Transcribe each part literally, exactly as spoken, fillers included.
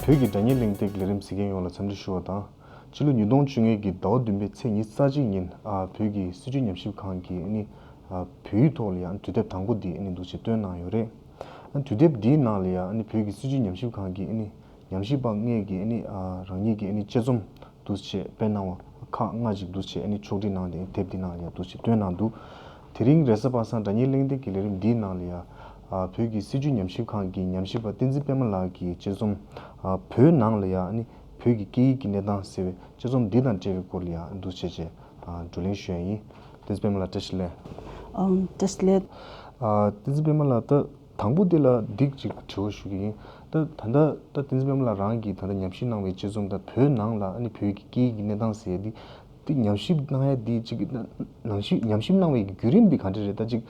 བོད་ཀྱི་སྒྲ་སྙན་གླེང་སྟེགས་ལས་རིམ་གཟིགས་མཁན་ཡོངས་ལ་འཚམས་འདྲི་ཞུ་བ་དང་། ཕྱི་ལོ་ཉིས་སྟོང་བཅོ་ལྔ་གི་ཟླ་བ་བདུན་པའི་ཚེས་ཉི་ཤུ་རྩ་གཅིག་ཉིན་ཨ་བོད་ཀྱི་སྲིད་བྱུས་ཉམས་ཞིབ་ཁང་གིས་ཨ་ནི་ཨ་བོད་ཡིག་ཐོག་ལ་ཡང་དུས་དེབ་དང་པོ་འདི་ཨ་ནི་འདུག་སེ་བཏོན་གནང་ཡོད་རེད། ཨ་དུས་དེབ་འདིའི་ནང་ལ་ཡང་ཨ་ནི་བོད་ཀྱི་སྲིད་བྱུས་ཉམས་ཞིབ་ཁང་གིས་ཨ་ནི་ཉམས་ཞིབ་པ་ལྔས་ཀྱིས་ཨ་ནི་ཨ་རང་ཉིད་ཀྱི་ཨ་ནི་དཔྱད་རྩོམ་འདུག་སེ་སྤེལ་གནང་བ་ཁག་ལྔ་ཅིག་འདུག་སེ་ཨ་ནི་ཕྱོགས་སྒྲིག་གནང་སྟེ་དེབ་འདི་ནང་ལ་ཡང་འདུག་སེ་བཏོན་གནང་འདུག་དེ་རིང་རེས་གཟའ་པ་སངས་སྒྲ་སྙན་གླེང་སྟེགས་ཀྱི་ལས་རིམ་འདིའི་ནང་ལ་ཡང་ཨ་བོད་ཀྱི་སྲིད་བྱུས་ཉམས་ཞིབ་ཁང་གི་ཉམས་ཞིབ་པ་བསྟན་འཛིན་པད་མ་ལགས་ཀྱི་དཔྱད་རྩོམ་ཨ་བོད་ནང་ལ་ཡང་ཨ་ནི་བོད་ཀྱི་སྐད་ཡིག་གི་གནས་སྟངས་ཟེར་བའི་དཔྱད་རྩོམ་འདི་དང་འབྲེལ་བའི་སྐོར་ལ་ཡང་འདུག་སེ་བྱས་ཨ་བགྲོ་གླེང་ཞུ་ཡ་ཡིན། བསྟན་འཛིན་པད་མ་ལགས་བཀྲ་ཤིས་བདེ་ལེགས། ཨམ། བཀྲ་ཤིས་བདེ་ལེགས། ཨ་བསྟན་འཛིན་པད་མ་ལགས། ད་དང་པོ་དེ་ལ་འདི་ཅིག་དྲི་བ་ཞུ་གི་ཡིན། ད་ད་ལྟ་ད་བསྟན་འཛིན་པད་མ་ལགས་རང་གིས་ད་ལྟ་ཉམས་ཞིབ་གནང་བའི་དཔྱད་རྩོམ་དང་བོད་ནང་ལ་ཨ་ནི་བོད་ཀྱི་སྐད་ཡིག་གི་གནས་སྟངས་ཟེར་ཡ་འདི། དེ་ཉམས་ཞིབ་གནང་ཡ་འདི་ཅིག་ནང་ཞིབ་ཉམས་ཞིབ་གནང་བའི་བརྒྱུད་རིམ་འདི་ག་འདྲ་རེད། ད་ཅིག་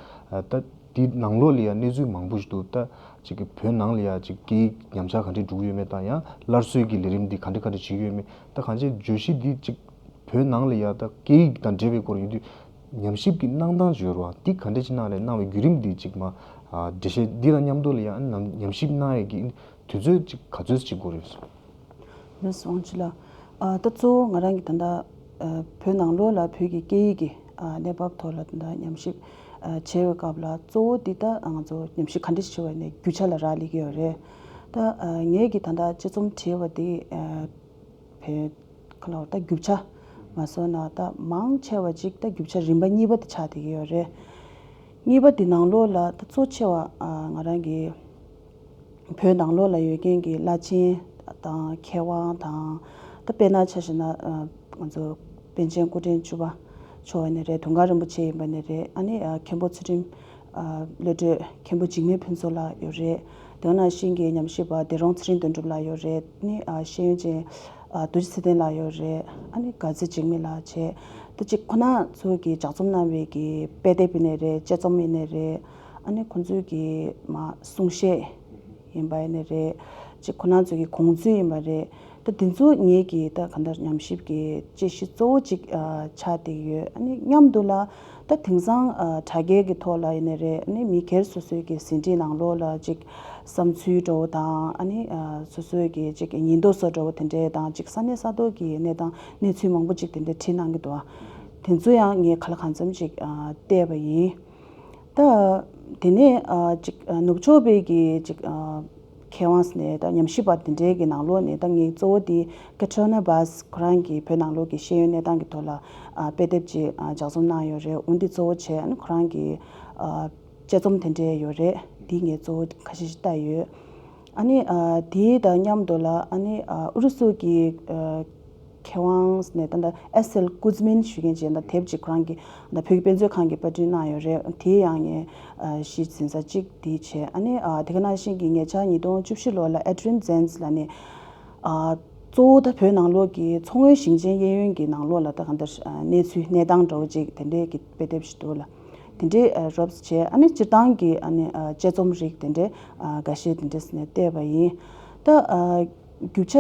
ད་འདི་ནང་ལོགས་ལ་ཡ་གནས་ཚུལ་མང་པོ་ཞིག་འདུག་ད་ཅིག་བོད་ནང་ལ་ཡ་ཅིག་སྐད་ཡིག་ཉམས་ཆག་ག་འདྲས་འགྲོ་གི་ཡོད་མེད་དང་ཡང་སླར་གསོའི་གི་ལས་རིམ་འདི་ག་འདྲ་ག་འདྲ་བྱེད་ཀྱི་ཡོད་མེད། ད་གང་ཅི་བརྗོད་གཞི་འདི་ཅིག་བོད་ནང་ལ་ཡ་ད་སྐད་ཡིག་དང་འབྲེལ་བའི་སྐོར་ཡོད་དུས་ཉམས་ཞིབ་ཀྱི་གནང་སྟངས་ཅིག་ཡོད་རེད་བ། འདི་ག་འདྲ་ཅིག་གནང་རེད། གནང་བའི་བརྒྱུད་རིམ་འདི་ཅིག་མ་ཨ་འགྲེལ་བཤད་འདི་དང་མཉམ་དུ་ལ་ཡ་ཨ་ནི་ཉམས་ཞིབ་གནང་ཡ་གི་དུས་ཚོད་ཅིག་ག་ཚོད་ཅིག་འགོར་ཡོད་སོང་། ལགས་སོ། དབང་ཕྱུག་ལགས། ཨ་ད་གཙོ་བོ་ང་རང་གི་ད་ལྟ་ཨ་བོད་ནང་ལོགས་ལ་བོད་ཀྱི་སྐད་ཡིག་གི་ཨ་གནས་བབ་ཐོག་ལ་ད་ལྟ་ཉམས་ཞིབ་ཨ་བྱེད་པའི་སྐབས་ལ་གཙོ་བོ་འདི་ད་ང་ཚོ་ཉམས་ཞིབ་ག་འདྲ་ཞིག་བྱེད་པ་ནས་རྒྱུ་ཆ་ལ་རག་ལས་ཀྱི་ཡོད་རེད། ད་ཨ་ངེད་ཀྱི་ད་ལྟ་དཔྱད་རྩོམ་བྲིས་པ་འདི་ཨ་བོད་ཁ་ལོ་ད་རྒྱུ་ཆ་མ་སོང་ན་ད་མང་ཆེ་བ་ཅིག་ད་རྒྱུ་ཆ་རིམ་པ་གཉིས་པ་དེ་ཆགས་བསྡད་ཀྱི་ཡོད་རེད། གཉིས་པ་དེ་ནང་ལོགས་ལ་ད་གཙོ་ཆེ་བ་ཨ་ང་རང་གི་བོད་ནང་ལོགས་ལ་ཡོད་མཁན་གྱི་བླ་ཆེན་དང་མཁས་དབང་དང་། ད་དཔེར་ན་ཆ་བཞག་ན་ཨ་ང་ཚོ་པཎ་ཆེན་སྐུ་ཕྲེང་བཅུ་པ་མཆོག་ཡིན་ནི་རེད། དུང་དཀར་རིན་པོ་ཆེ་ཡིན་པ་ནི་རེད། ཨ་ནི་ཨ་མཁན་པོ་ཚུལ་ཁྲིམས་ཨ་བློ་གྲོས་མཁན་པོ་འཇིགས་མེད་ཕུན་ཚོགས་ལགས་ཡོད་རེད། དེ་ནང་བཞིན་གྱི་ཉམས་ཞིབ་པ་སྡེ་རོང་ཚེ་རིང་དོན་གྲུབ་ལགས་ཡོད་རེད། ནི་ཨ་ཤེས་ཡོན་ཅན་ཨ་རྡོ་རྗེ་ཚེ་བརྟན་ལགས་ཡོད་རེད། ཨ་ནི་དགའ་ཚལ་འཇིགས་མེད་ལགས་བྱས། ད་ཅིག་ཁོ་ན་ཚོ་གིས་ལྗགས་རྩོམ་གནང་བའི་གི་དཔེ་དེབ་ཡིན་ནི་རེད། དཔྱད་རྩོམ་ཡིན་ནི་རེད། ཨ་ནི་ཁོང་ཚོའི་གི་མ་གསུང་བཤད་ཡིན་པ་ཡིན་ནི་རེད། ཅིག་ཁོ་ན་ཚོ་གི་དགོངས་ཚུལ་ཡིན་པ་རེད། ད་དེ་ཚོ་ངེད་ཀྱི་ད་གང་ལྟར་ཉམས་ཞིབ་ཀྱི་དཔྱད་གཞི་གཙོ་བོ་ཅིག་ཨ་ཆགས་བསྡད་ཀྱི་ཡོད། ཨ་ནི་མཉམ་དུ་ལ་ད་དེང་སང་ཨ་དྲ་རྒྱའི་གི་ཐོག་ལ་ཡིན་ནི་རེད། ཨ་ནི་མི་སྒེར་སོ་སོའི་གི་ཟིན་བྲིས་ནང་ལོགས་ལ་ཅིག་བསམ་ཚུལ་འདྲ་བོ་དང་། ཨ་ནི་ཨ་སོ་སོའི་གི་ཅིག་ཉིན་ཐོ་སོགས་འདྲ་བོ་དེ་འདྲས་དང་། ཅིག་ས་གནས་ས་ཐོག་གི་གནས་སྟངས་གནས་ཚུལ་མང་པོ་ཅིག་དེ་འདྲས་བྲིས་གནང་གི་འདུག་ཨ། དེ་ཚོ་ཡང་ངས་གང་ལ་གང་འཚམ་ཅིག་ཨ་བལྟས་པ་ཡིན། ད་དེ་ནས་ཨ་ཅིག་ཨ་ནུབ་ཕྱོགས་པའི་གི་ཅིག་ཨ་མཁས་དབང་ནས་ད་ཉམས་ཞིབ་པ་དེ་འདྲའི་གི་ནང་ལོགས་ནས་ད་ངས་གཙོ་བོ་དེ་ཀ་ཏྲི་ན་བྷཱས་ཁོ་རང་གི་བོད་ནང་ལོགས་ཀྱི་ཤེས་ཡོན་གནས་སྟངས་ཀྱི་ཐོག་ལ་ཨ་དཔེ་དེབ་ཅིག་ཨ་ལྗགས་རྩོམ་གནང་ཡོད་རེད། འོ་འདི་གཙོ་བོ་བྱས་ཨ་ནི་ཁོ་རང་གི་ཨ་དཔྱད་རྩོམ་དེ་འདྲའི་ཡོད་རེད། འདི་ངས་གཙོ་བོ་ཁ་ཤས་ཤིག་བལྟས་ཡོད། ཨ་ནི་ཨ་དེ་དང་མཉམ་དུ་ལ་ཨ་ནི་ཨ་ཨུ་རུ་སུ་གི་ཨ་མཁས་དབང་ནས་ད་ལྟ་ཨེ་སེལ་ཀུཛ་མིན་ཞུ་མཁན་ཅིག་ད་དེབ་ཅིག་ཁོ་རང་གིས་ད་བོད་ཀྱི་དཔེ་མཛོད་ཁང་གིས་པར་སྐྲུན་གནང་ཡོད་རེད། དེ་ཡང་ངས་ཨ་གཞི་འཛིན་ས་གཅིག་དེ་བྱས། ཨ་ནི་ཨ་དེ་ག་ནང་བཞིན་གྱི་ཉེ་ཆར་ཉིས་སྟོང་བཅུ་བཞི་ལོ་ལ་ཨེ་ཌི་རི་ཡན་ཛེན་སི་ལབ་ནས་ཨ་གཙོ་བོ་ད་བོད་ནང་ལོགས་ཀྱི་མཚོ་སྔོན་ཞིང་ཆེན་གཡས་གཡོན་གྱི་ནང་ལོགས་ལ་ད་གང་ལྟར་ཨ་གནས་ཚུལ་གནས་སྟངས་འདྲ་བོ་ཅིག་དེ་འདྲའི་གི་དཔེ་དེབ་ཞིག་འདུག་ལ། དེ་འདྲའི་ཨ་རོབ་ཙམ་བྱས། ཨ་ནི་སྤྱིར་བཏང་གི་ཨ་ནི་ཨ་དཔྱད་རྩོམ་རིགས་དེ་འདྲའི་ཨ་འགའ་ཤས་དེ་འདྲས་ནས་བལྟས་པ་ཡིན། ད་ཨ་རྒྱུ་ཆ་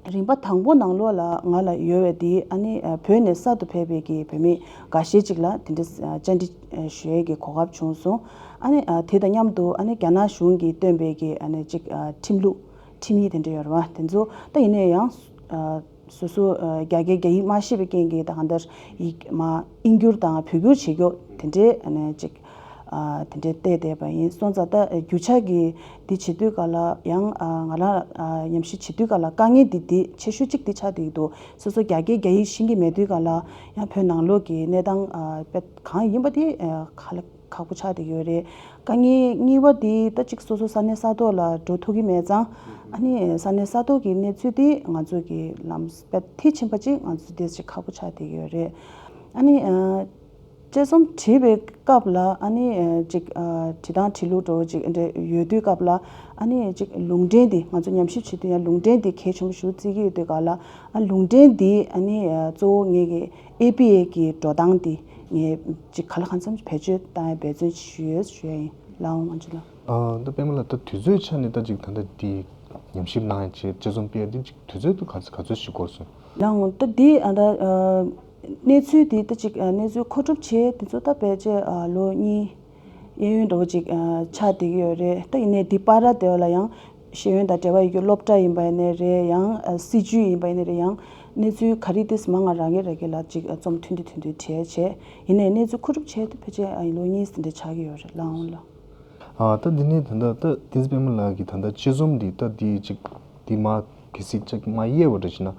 རིམ་པ་དང་པོ་ནང་ལོགས་ལ་ང་ལ་ཡོད་པ་དེ་ཨ་ནི་ཨ་བོད་ནས་གསར་དུ་ཕེབས་པའི་གི་བོད་མི་འགའ་ཤས་ཅིག་ལ་དེ་འདྲ་ཨ་བཅར་འདྲི་ཨ་ཞུ་ཡས་ཀྱི་གོ་སྐབས་བྱུང་སོང་། ཨ་ནི་ཨ་དེ་དང་མཉམ་དུ་ཨ་ནི་རྒྱ་ནག་གཞུང་གིས་བཏོན་པའི་གི་ཨ་ནི་ཅིག་ཨ་ཁྲིམས་ལུགས་ཁྲིམས་ཡིག་དེ་འདྲ་ཡོད་རེད་བ། དེ་ཚོ་ད་ཡིན་ན་ཡང་ཨ་སོ་སོ་ཨ་རྒྱ་སྐད་རྒྱ་ཡིག་མ་ཤེས་པའི་རྐྱེན་གྱིས་ད་གང་ལྟར་ཡིག་མ་དབྱིན་བསྒྱུར་དང་བོད་བསྒྱུར་བྱེད་རྒྱུ་དེ་འདྲའི་ཨ་ནི་ཅིག་ཨ་དེ་འདྲའི་བལྟས་བསྡད་པ་ཡིན། སོང་ཙང་ད་རྒྱུ་ཆ་གི་འདི་བྱེད་དུས་ག་ལ་ཡང་ཨ་ང་རང་ཨ་ཉམས་ཞིབ་བྱེད་དུས་ག་ལ་དཀའ་ངལ་འདི་འདི་ཆེ་ཤོས་གཅིག་འདི་ཆགས་བསྡད་ཀྱི་འདུག་སོ་སོ་རྒྱ་སྐད་རྒྱ་ཡིག་ཤེས་ཀྱི་མེད་དུས་ག་ལ་ཡང་བོད་ནང་ལོགས་ཀྱི་གནས་སྟངས་ཨ་དཔེ་གང་ཡིན་པ་དེ་ཨ་ཁ་ལ་ཁག་པོ་ཆགས་བསྡད་ཀྱི་ཡོད་རེད། དཀའ་ངལ་གཉིས་པ་དེ་ད་ཅིག་སོ་སོ་ས་གནས་ས་ཐོག་ལ་འགྲོ་ཐུབ་ཀྱི་མེད་ཙང་། ཨ་ནི་ས་གནས་ས་ཐོག་གི་གནས་ཚུལ་དེ་ང་ཚོ་གི་ལམ་དཔེ་མཐིལ་ཕྱིན་པ་ཅིག་ང་ཚོ་དེ་ཅིག་ཁག་པོ་ཆགས་བསྡད་ཀྱི་ཡོད་རེད། ཨ་ནི་ཨ། དཔྱད་རྩོམ་བྲིས་པའི་སྐབས་ལ་ཨ་ནི་ཨ་ཅིག་ཨ་བྲིས་སྟངས་བྲིས་ལུགས་འདྲ་བོ་ཅིག་འདྲ་ཡོད་དུས་སྐབས་ལ་ཨ་ནི་ཅིག་ལུང་འདྲེན་དེ་ང་ཚོ་ཉམས་ཞིབ་བྱེད་དུས་ཡང་ལུང་འདྲེན་དེ་གལ་ཆེན་པོ་ཞིག་བརྩི་གི་ཡོད་དུས་སྐབས་ལ། ཨ་ལུང་འདྲེན་དེ་ཨ་ནི་ཨ་གཙོ་བོ་ངེད་ཀྱི་ཨེ་པི་ཨེ་གི་འགྲོ་སྟངས་དེ་ངས་ཅིག་ག་ལ་གང་འཚམ་བེད་སྤྱོད་བཏང་ཡ་འབད་བརྩོན་ཞུས་ཡོད་ཞུ་ཡ་ཡིན། ལགས་འོང་། དབང་ཕྱུག་ལགས། ཨ་ད་པད་མ་ལགས། ད་དུས་ཚོད་ཆ་ནས་ད་ཅིག་ད་ལྟ་འདི་ཉམས་ཞིབ་གནང་ཡ་བྱས་དཔྱད་རྩོམ་སྤེལ་ཡ་འདི་ཅིག་དུས་ཚོད་དུ་ག་ག་ཚོད་ཞིག་འགོར་སོང་། ལགས་འོང་། ད་འདི་ཨ་ད་ཨ་གནས་ཚུལ་འདི་ད་ཅིག་ཨ་གནས་ཚུལ་མཁོ་སྒྲུབ་བྱས་དེ་ཚོ་ད་ཕལ་ཆེར་ཨ་ལོ་གཉིས་གཡས་གཡོན་འདྲ་བོ་ཅིག་ཨ་ཆགས་བསྡད་ཀྱི་ཡོད་རེད། ད་ཡིན་ནའི་འདི་བར་དེ་བ་ལ་ཡང་ ཤེས་ཡོན་དང་འབྲེལ་བ་ཡོད་རྒྱུ་སློབ་གྲྭ་ཡིན་པ་ཡིན་ནའི་རེད། ཡང་ཨ་སྲིད་བྱུས་ཡིན་པ་ཡིན་ནའི་རེད། ཡང་གནས་ཚུལ་ག་རེ་དེ་མང་ང་རང་གིས་རང་གིས་ལ་ཅིག་ཨ་རྩོམ་ཐུང་ཐུང་ཐུང་ཐུང་བྲིས་བྱས། ཡིན་ནའི་གནས་ཚུལ་མཁོ་སྒྲུབ་བྱས་ཏེ་ཕལ་ཆེར་ཨ་ལོ་གཉིས་དེ་འདྲ་ཆགས་ཀྱི་ཡོད་རེད། ལགས་འོང་ལགས། ཨ་ད་འདི་ནས་ད་ལྟ་ད་བསྟན་འཛིན་པད་མ་ལགས་ཀྱིས་ད་ལྟ་དཔྱད་རྩོམ་འདི་ད་འདི་ཅིག་འདི་མ་གལ་སྲིད་ཅིག་མ་དབྱེ་བ་འདྲ་ཞིག་ན།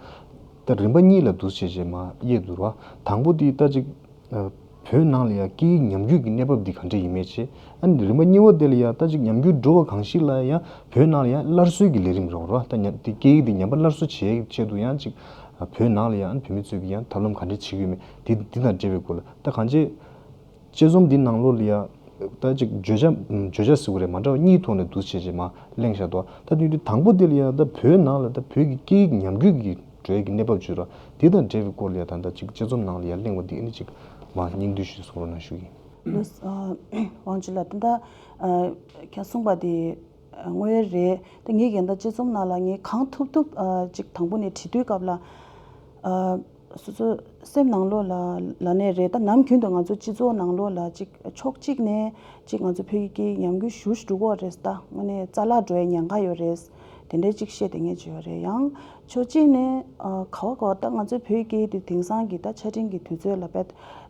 ད་རིམ་པ་གཉིས་ལ་འདུ་བྱས་བྱས་མ་དབྱེ་འདུག་ར། དང་པོ་འདི་ད་ཅིག་ཨ་བོད་ནང་ལ་ཡང་སྐད་ཡིག་ཉམས་རྒུད་ཀྱི་གནས་བབ་འདི་ག་འདྲ་ཡིན་མིན་བྱས། ཨ་ནི་རིམ་པ་གཉིས་པ་དེ་ལ་ཡང་ད་ཅིག་ཉམས་རྒུད་འགྲོ་བ་གང་ཞིག་ལ་ཡང་བོད་ནང་ལ་ཡང་སླར་གསོའི་གི་ལས་རིམ་རོགས་རོགས་ད་ཉམས་དེ་སྐད་ཡིག་འདི་ཉམས་པ་སླར་གསོ་བྱེད་ཆེད་དུ་ཡང་ཅིག་ཨ་བོད་ནང་ལ་ཡང་ཨ་ནི་བོད་མི་ཚོས་ཀྱི་ཡང་ཐབས་ལམ་ག་འདྲ་བྱེད་ཀྱི་ཡོད་མེད་འདི་འདི་དང་འབྲེལ་བའི་སྐོར་ལ་ད་གང་ཅི། དཔྱད་རྩོམ་འདི་ནང་ལོགས་ལ་ཡང་ད་ཅིག་བརྗོད་བྱ་བརྗོད་བྱ་ཟེར་བ་རེད། མ་འདྲ་བ་གཉིས་ཐོག་ནས་འདུ་བྱས་བྱས་མ་གླེང་བཞག་འདུག་ད་དུས་དུས་དང་པོ་འདི་ལ་ཡང་ད་བོད་ནང་ལ་ད་བོད་ཀྱི་སྐད་ཡིག་ཉམས་རྒུད་ཀྱི་འགྲོ་ཡ་གི་གནས་བབ་བརྗོད་ར་འདི་དང་འབྲེལ་བའི་སྐོར་ལ་ཡང་ད་ད་ཅིག་དཔྱད་རྩོམ་ནང་ལ་ཡང་གླེང་བ་འདི་ཨ་ནི་ཅིག་མ་སྙིང་བསྡུས་ཤིག་གསུང་རོགས་གནང་ཞུ་གི་ཡིན། ལགས་སོ། དབང་ཕྱུག་ལགས། ད་ལྟ་ཁྱེད་གསུངས་པ་འདི་དངོས་ཡོད་རེད། ད་ངས་ཡང་ད་དཔྱད་རྩོམ་ནང་ལ་ངས་གང་ཐུབ་ཐུབ་ཅིག་དང་པོ་ནས་བྲིས་དུས་སྐབས་ལ། སོ་སོ་སེམས་ནང་ལོགས་ལ་ལ་ནས་རེད། ད་ནམ་རྒྱུན་དུ་ང་ཚོ་སྤྱི་ཚོགས་ནང་ལོགས་ལ་ཅིག་ཕྱོགས་གཅིག་ནས་ཅིག་ང་ཚོ་བོད་ཀྱི་སྐད་ཉམས་རྒུད་ཞེ་པོ་ཅིག་འགྲོ་གི་ཡོད་རེད། ད་དངོས་གནས་རྩ་བརླག་འགྲོ་ཡའི་ཉེན་ཁ་ཡོད་རེད། དེ་འདྲའི་ཅིག་བཤད་དེ་ངས་བརྗོད་ཡོད་རེད། ཡང་ཕྱོགས་གཅིག་ནས་ཨ་ག་བ་ག་བ་ད་ང་ཚོའི་བོད་སྐད་དེ་དེང་སང་གི་ད་ཆ་འཕྲིན་གྱི་དུས་ཚོད་ལ་དཔེ་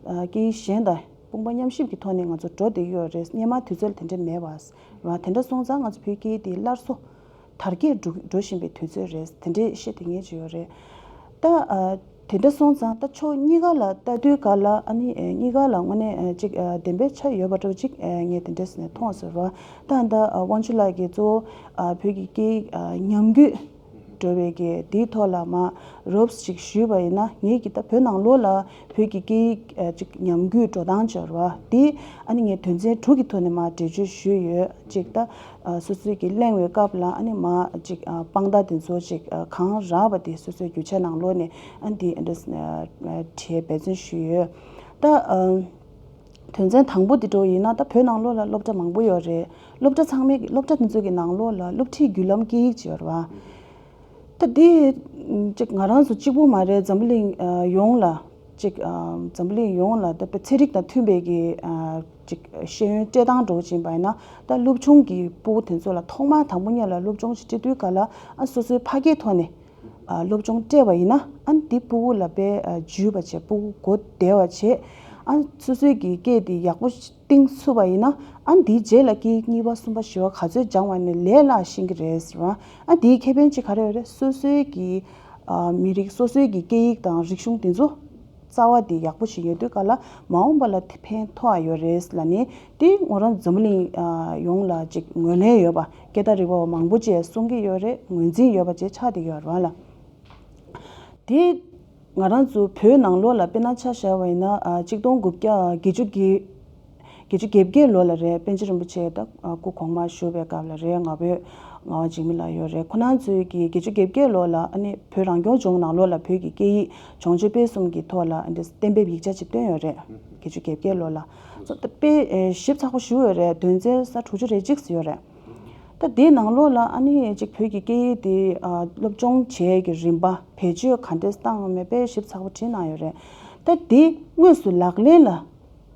ཨ་སྐད་ཡིག་གཞན་དང་དཔུང་པ་མཉམ་གཤིབ་ཀྱི་ཐོག་ནས་ང་ཚོ་འགྲོ་བསྡད་ཀྱི་ཡོད་རེད། སྔོན་མ་དུས་ཚོད་ལ་དེ་འདྲ་མེད་པ་རེད་བ། དེ་འདྲ་སོང་ཙང་ང་ཚོ་བོད་སྐད་དེ་སླར་གསོ་དར་རྒྱས་འགྲོ་འགྲོ་བཞིན་པའི་དུས་ཚོད་རེད། དེ་འདྲའི་བཤད་དེ་ངས་བརྗོད་ཡོད་རེད། ད་ཨ་དེ་འདྲ་སོང་ཙང་ད་ཕྱོགས་གཉིས་ཀ་ལ་ལྟ་དུས་ག་ལ་ཨ་ནི་ཨ་གཉིས་ཀ་ལ་དངོས་གནས་ཨ་ཅིག་ཨ་བདེན་པའི་ཆ་ཡོད་པ་འདྲ་བོ་ཅིག་ཨ་ངས་དེ་འདྲས་ནས་མཐོང་སོང་ར། ད་ད་ཨ་དབང་ཕྱུག་ལགས་ཀྱིས་གཙོ་བོ་ཨ་བོད་ཀྱི་སྐད་ཡིག་ཨ་ཉམས་རྒུད་འགྲོ་བའི་གི་དེའི་ཐོག་ལ་མ་རོབ་ཅིག་ཞུས་པ་ཡིན་ན། ངེད་ཀྱི་ད་བོད་ནང་ལོགས་ལ་བོད་ཀྱི་སྐད་ཡིག་ཨ་ཅིག་ཉམས་རྒུད་འགྲོ་སྟངས་སྦྱོར་བ་དེ་ཨ་ནི་ངས་དོན་ཚན་དྲུག་གི་ཐོག་ནས་མ་འགྲེལ་བརྗོད་ཞུས་ཡོད། ཅིག་ད་ཨ་སོ་སོས་ཀྱི་གླེང་བའི་སྐབས་ལ་ཨ་ནི་མ་ཅིག་ཨ་དཔང་རྟགས་དེ་ཚོ་ཅིག་ཨ་གང་རག་པ་དེ་སོ་སོའི་རྒྱུ་ཆ་ནང་ལོགས་ནས་ཨ་ནི་དེ་ཨ་འདྲས་ཨ་བྲིས་འབད་བརྩོན་ཞུས་ཡོད། ད་ཨ་དོན་ཚན་དང་པོ་དེ་འགྲོ་ཡིན་ན། ད་བོད་ནང་ལོགས་ལ་སློབ་གྲྭ་མང་པོ་ཡོད་རེད། སློབ་གྲྭ་ཚང་མའི་སློབ་གྲྭ་དེ་ཚོ་གི་ནང་ལོགས་ལ་སློབ་ཁྲིད་བརྒྱུད་ལམ་སྐད་ཡིག་ཅིག་ཡོད་རེད་བ། ད་དེ་ཅིག་ང་རང་ཚོ་གཅིག་པུ་མ་རེད། འཛམ་བུ་གླིང་ཨ་ཡོངས་ལ་ཅིག་ཨ་འཛམ་བུ་གླིང་ཡོངས་ལ་ད་དཔེ་ཚན་རིག་དང་མཐུན་པའི་གི་ཨ་ཅིག་ཤེས་ཡོན་སྤྲད་སྟངས་འགྲོ་བཞིན་པ་ཡིན་ན། ད་སློབ་ཆུང་གི་ཕྲུ་གུ་དེ་ཚོ་ལ་ཐོག་མར་དང་པོ་ཉིད་ལ་སློབ་སྦྱོང་ཞིག་སྤྲད་དུས་ག་ལ་ཨ་སོ་སོའི་ཕ་སྐད་ཐོག་ནས་ཨ་སློབ་སྦྱོང་སྤྲད་པ་ཡིན་ན། ཨ་འདི་ཕྲུ་གུ་ལ་དཔེ་ཨ་འཇུས་པ་བྱས། ཕྲུ་གུ་གོ་བདེ་བ་བྱས། ཨ་སོ་སོའི་གི་སྐད་དེ་ཡག་པོ་གཏིང་ཚུད་པ་ཡིན་ན། ཨ་འདིའི་རྗེས་ལ་སྐད་ཡིག་གཉིས་པ་གསུམ་པ་བཞི་པ་ག་ཚོད་སྦྱང་བ་ནས་ལས་སླ་ཤེས་ཀྱི་རེད་ཟེར་བ། ཨ་འདིའི་ཁེ་ཕན་གཅིག་ག་རེ་ཡོད་རེད། སོ་སོའི་གི་ཨ་མི་རིགས་སོ་སོའི་གི་སྐད་ཡིག་དང་རིག་གཞུང་དེ་ཚོ་རྩ་བ་དེ་ཡག་པོ་ཞིག་ཡོད་དུས་ག་ལ་མ་འོངས་པ་ལ་དེ་ཕན་ཐོགས་ཡ་ཡོད་རེད་ལབ་ནས། དེ་ང་རང་འཛམ་བུ་གླིང་ཨ་ཡོངས་ལ་ཅིག་ངོས་ལེན་ཡོད་པ་སྐད་བརྡ་རིག་པ་བ་མང་པོ་ཅིག་གསུང་གི་ཡོད་རེད། ངོས་འཛིན་ཡོད་པ་ཅིག་ཆགས་བསྡད་ཡོད་རེད་བ་ལ། དེ་ང་རང་ཚོ་བོད་ནང་ལོགས་ལ་དཔེར་ན་ཆ་བཞག་པ་ཡིན་ན། ཨ་གཅིག་སྟོང་དགུ་བརྒྱ་བརྒྱད་ཅུ་གི་བརྒྱད་ཅུ་གྱ་བརྒྱད་ལོ་ལ་རེད། པཎ་ཆེན་རིན་པོ་ཆེ་ད་ཨ་སྐུ་གོང་མ་བཞུགས་པའི་སྐབས་ལ་རེད། ང་བོད་ངག་དབང་འཇིགས་མེད་ལགས་ཡོད་རེད། ཁོ་རང་ཚོའི་གི་བརྒྱད་ཅུ་གྱ་བརྒྱད་ལོ་ལ་ཨ་ནི་བོད་རང་སྐྱོང་ལྗོངས་ནང་ལོགས་ལ་བོད་ཀྱི་སྐད་ཡིག་སྦྱོང་སྤྱོད་སྤེལ་གསུམ་གྱི་ཐོག་ལ་ཨ་འདི་གཏན་འབེབས་ཡིག་ཆ་ཅིག་བཏོན་ཡོད་རེད། བརྒྱད་ཅུ་གྱ་བརྒྱད་ལོ་ལ། སོ་ད་དཔེ་ཨེ་ཞིབ་ཚགས་པོ་ཞུ་ཡོད་རེད། དོན་ཚན་ས་དྲུག་ཅུ་རེ་གཅིག་ཙམ་ཡོད་རེད། ད་དེའི་ནང་ལོགས་ལ་ཨ་ནི་ཅིག་བོད་ཀྱི་སྐད་ཡིག་དེ་ཨ་སློབ་སྦྱོང་བྱེད་ཀྱི་རིམ་པ་བེད་སྤྱོད་ག་འདྲས་བཏང་ཡོད་མེད་དཔེ་ཞིབ་ཚགས་པོ་བྲིས་གནང་ཡོད་རེད། ད་དེ་དངོས་སུ་ལག་ལེན་ལ་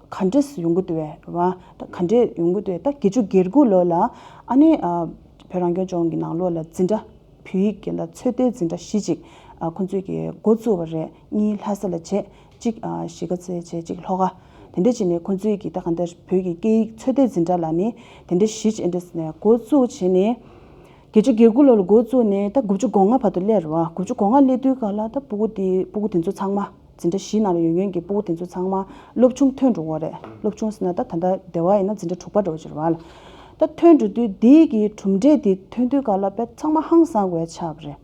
ག་འདྲས་ཡོང་གི་འདུག་བས་རེད་བ། ད་ག་འདྲས་ཡོང་གི་འདུག་བས། ད་བརྒྱད་ཅུ་གྱ་དགུ་ལོ་ལ་ཨ་ནི་ཨ་བོད་རང་སྐྱོང་ལྗོངས་ཀྱི་ནང་ལོགས་ལ་འཛིན་གྲྭ་བོད་ཡིག་གི་ད་ཚོད་ལྟའི་འཛིན་གྲྭ་བཞི་ཅིག་ཨ་ཁོང་ཚོས་ཀྱི་འགོ་བཙུགས་པ་རེད། གཉིས་ལྷ་ས་ལ་བྱས། གཅིག་ཨ་གཞིས་ཀ་རྩེ་བྱས། གཅིག་ལྷོ་ཁ། དེ་འདྲ་བྱས་ནས་ཁོང་ཚོས་ཀྱི་ད་ག་འདྲ་བོད་ཀྱི་སྐད་ཡིག་ཚོད་ལྟའི་འཛིན་གྲྭ་ལ་ནི་དེ་འདྲ་བཞི་ཅིག་ཨེ་འདྲ་ཟེར་ནས་འགོ་བཙུགས་བྱས་ནས། བརྒྱད་ཅུ་གྱ་དགུ་ལོ་ལ་འགོ་བཙུགས་ནས་ད་དགུ་བཅུ་གོ་ལྔ་བར་དུ་སླེབས་རེད་བ། དགུ་བཅུ་གོ་ལྔ་སླེབས་དུས་ག་ལ་ད་ཕྲུ་གུ་དེ་ཕྲུ་གུ་དེ་ཚོ་ཚང་མ། འཛིན་གྲྭ་བཞིའི་ནང་ལ་ཡོད་མཁན་གྱི་ཕྲུ་གུ་དེ་ཚོ་ཚང་མ་སློབ་ཆུང་ཐོན་འགྲོ་གི་རེད། སློབ་ཆུང་ཟེར་ན་ད་ད་ལྟ་སྡེ་བ་ཡིན་ན་འཛིན་གྲྭ་དྲུག་པ་འདྲ་བོ་ཅིག་རེད་བ་ལ། ད་ཐོན་འགྲོ་དུས་དེའི་གི་གྲུབ་འབྲས་དེ་ཐོན་དུས་ག་ལ་དཔེ་ཚང་མ་ཧང་སང་དགོས་ཆགས་པ་རེད།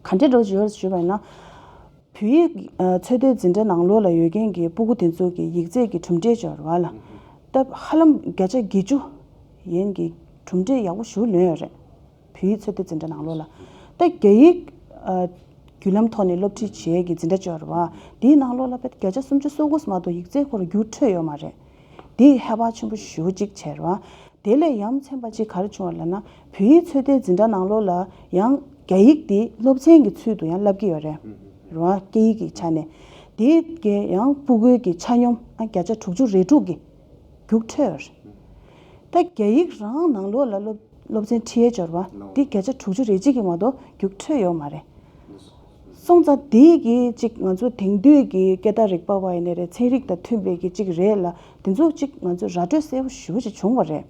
ག་འདྲས་འདྲ་བོ་ཅིག་ཡོད་ཞུས་པ་ཡིན་ན། བོད་ཡིག་ཨ་ཚོད་ལྟའི་འཛིན་གྲྭ་ནང་ལོགས་ལ་ཡོད་མཁན་གྱི་ཕྲུ་གུ་དེ་ཚོ་གི་ཡིག་ཚད་ཀྱི་གྲུབ་འབྲས་ཅིག་ཡོད་རེད་བ་ལ། ད་ཧ་ལམ་བརྒྱ་ཆ་བརྒྱད་ཅུ་ཡན་གྱི་གྲུབ་འབྲས་ཡག་པོ་ཞིག་ལོན་ཡོད་རེད། བོད་ཡིག་ཚོད་ལྟའི་འཛིན་གྲྭ་ནང་ལོགས་ལ། ད་རྒྱ་ཡིག་ཨ་བརྒྱུད་ལམ་ཐོག་ནས་སློབ་ཁྲིད་བྱེད་ཡས་ཀྱི་འཛིན་གྲྭ་ཅིག་ཡོད་རེད་བ། དེའི་ནང་ལོགས་ལ་བརྒྱ་ཆ་སུམ་ཅུ་སོ་དགུ་ཙམ་མ་གཏོགས་ཡིག་ཚད་ཁོ་རང་རྒྱུགས་འཕྲོད་ཡོད་མ་རེད། དེས་ཧེ་བག་ཆེན་པོ་ཞེ་པོ་ཅིག་བྱས་རེད་བ། དེ་ལས་ཡ་མཚན་པ་ཅིག་ག་རེ་བྱུང་བ་ལབ་ན། བོད་ཡིག་ཚོད་ལྟའི་འཛིན་གྲྭ་ནང་ལོགས་ལ་ཡང་རྒྱ་ཡིག་དེ་སློབ་ཚན་གྱི་ཚུལ་དུ་ཡང་བསླབ་ཀྱི་ཡོད་རེད། རེད་བ། སྐད་ཡིག་གི་ཆ་ནས། དེ་གའི་ཡང་ཕྲུ་གུའི་གི་ཆ་སྙོམས་ཨ་བརྒྱ་ཆ་དྲུག་ཅུ་རེ་དྲུག་གི་རྒྱུགས་འཕྲོད་ཡོད་རེད། ད་རྒྱ་ཡིག་རང་ནང་ལོགས་ལ་སློབ་ སློབ་ཚན་ཁྲིད་ཡས་འབྱོར་བ་འདི་བརྒྱ་ཆ་དྲུག་ཅུ་རེ་གཅིག་གི་མ་གཏོགས་རྒྱུགས་འཕྲོད་ཡོད་མ་རེད། སོང་ཙང་དེའི་གི་ཅིག་ང་ཚོ་དེང་དུས་ཀྱི་སྐད་བརྡ་རིག་པ་བ་ཡིན་ནའི་རེད། ཚན་རིག་དང་མཐུན་པའི་གི་ཅིག་རེད་ལ། དེ་ཚོ་ཅིག་ང་ཚོ་ར་སྤྲོད་གསལ་པོ་ཞེ་པོ་ཅིག་བྱུང་བ་རེད།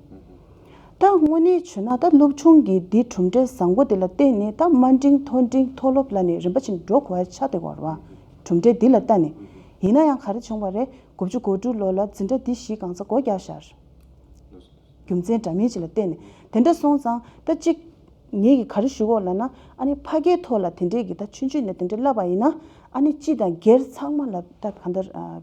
ད་དངོས་གནས་བྱུང་ན་ད་སློབ་ཆུང་གི་འདི་གྲུབ་འབྲས་བཟང་པོ་དེ་ལ་བརྟེན་ནས་ད་དམའ་འབྲིང་མཐོ་འབྲིང་མཐོ་སློབ་ལ་ནི་རིམ་པ་ཅིག་འགྲོ་དགོས་ཡ་ཆགས་བསྡད་ཡོད་རེད་བ། གྲུབ་འབྲས་འདི་ལ་བལྟས་ནས། ཡིན་ན་ཡང་ག་རེ་བྱུང་བ་རེད། དགུ་བཅུ་གོ་དྲུག་ལོ་ལ་འཛིན་གྲྭ་འདི་བཞི་གང་ས་སྒོ་རྒྱག་ཤར། རྒྱུ་མཚན་འདྲ་མིན་ཅིག་ལ་བརྟེན་ནས་དེ་འདྲ་སོང་ཙང་ད་གཅིག་ངེད་ཀྱིས་ག་རེ་ཞུ་གི་ཡོད་ལབ་ན། ཨ་ནི་ཕ་གིའི་ཐོག་ལ་དེ་འདྲས་ཀྱི་ད་ཆུང་ཆུང་ནས་དེ་འདྲས་བསླབས་པ་ཡིན་ན། ཨ་ནི་སྤྱི་དང་སྒེར་ཚང་མ་ལ་ད་གང་ལྟར་ཨ་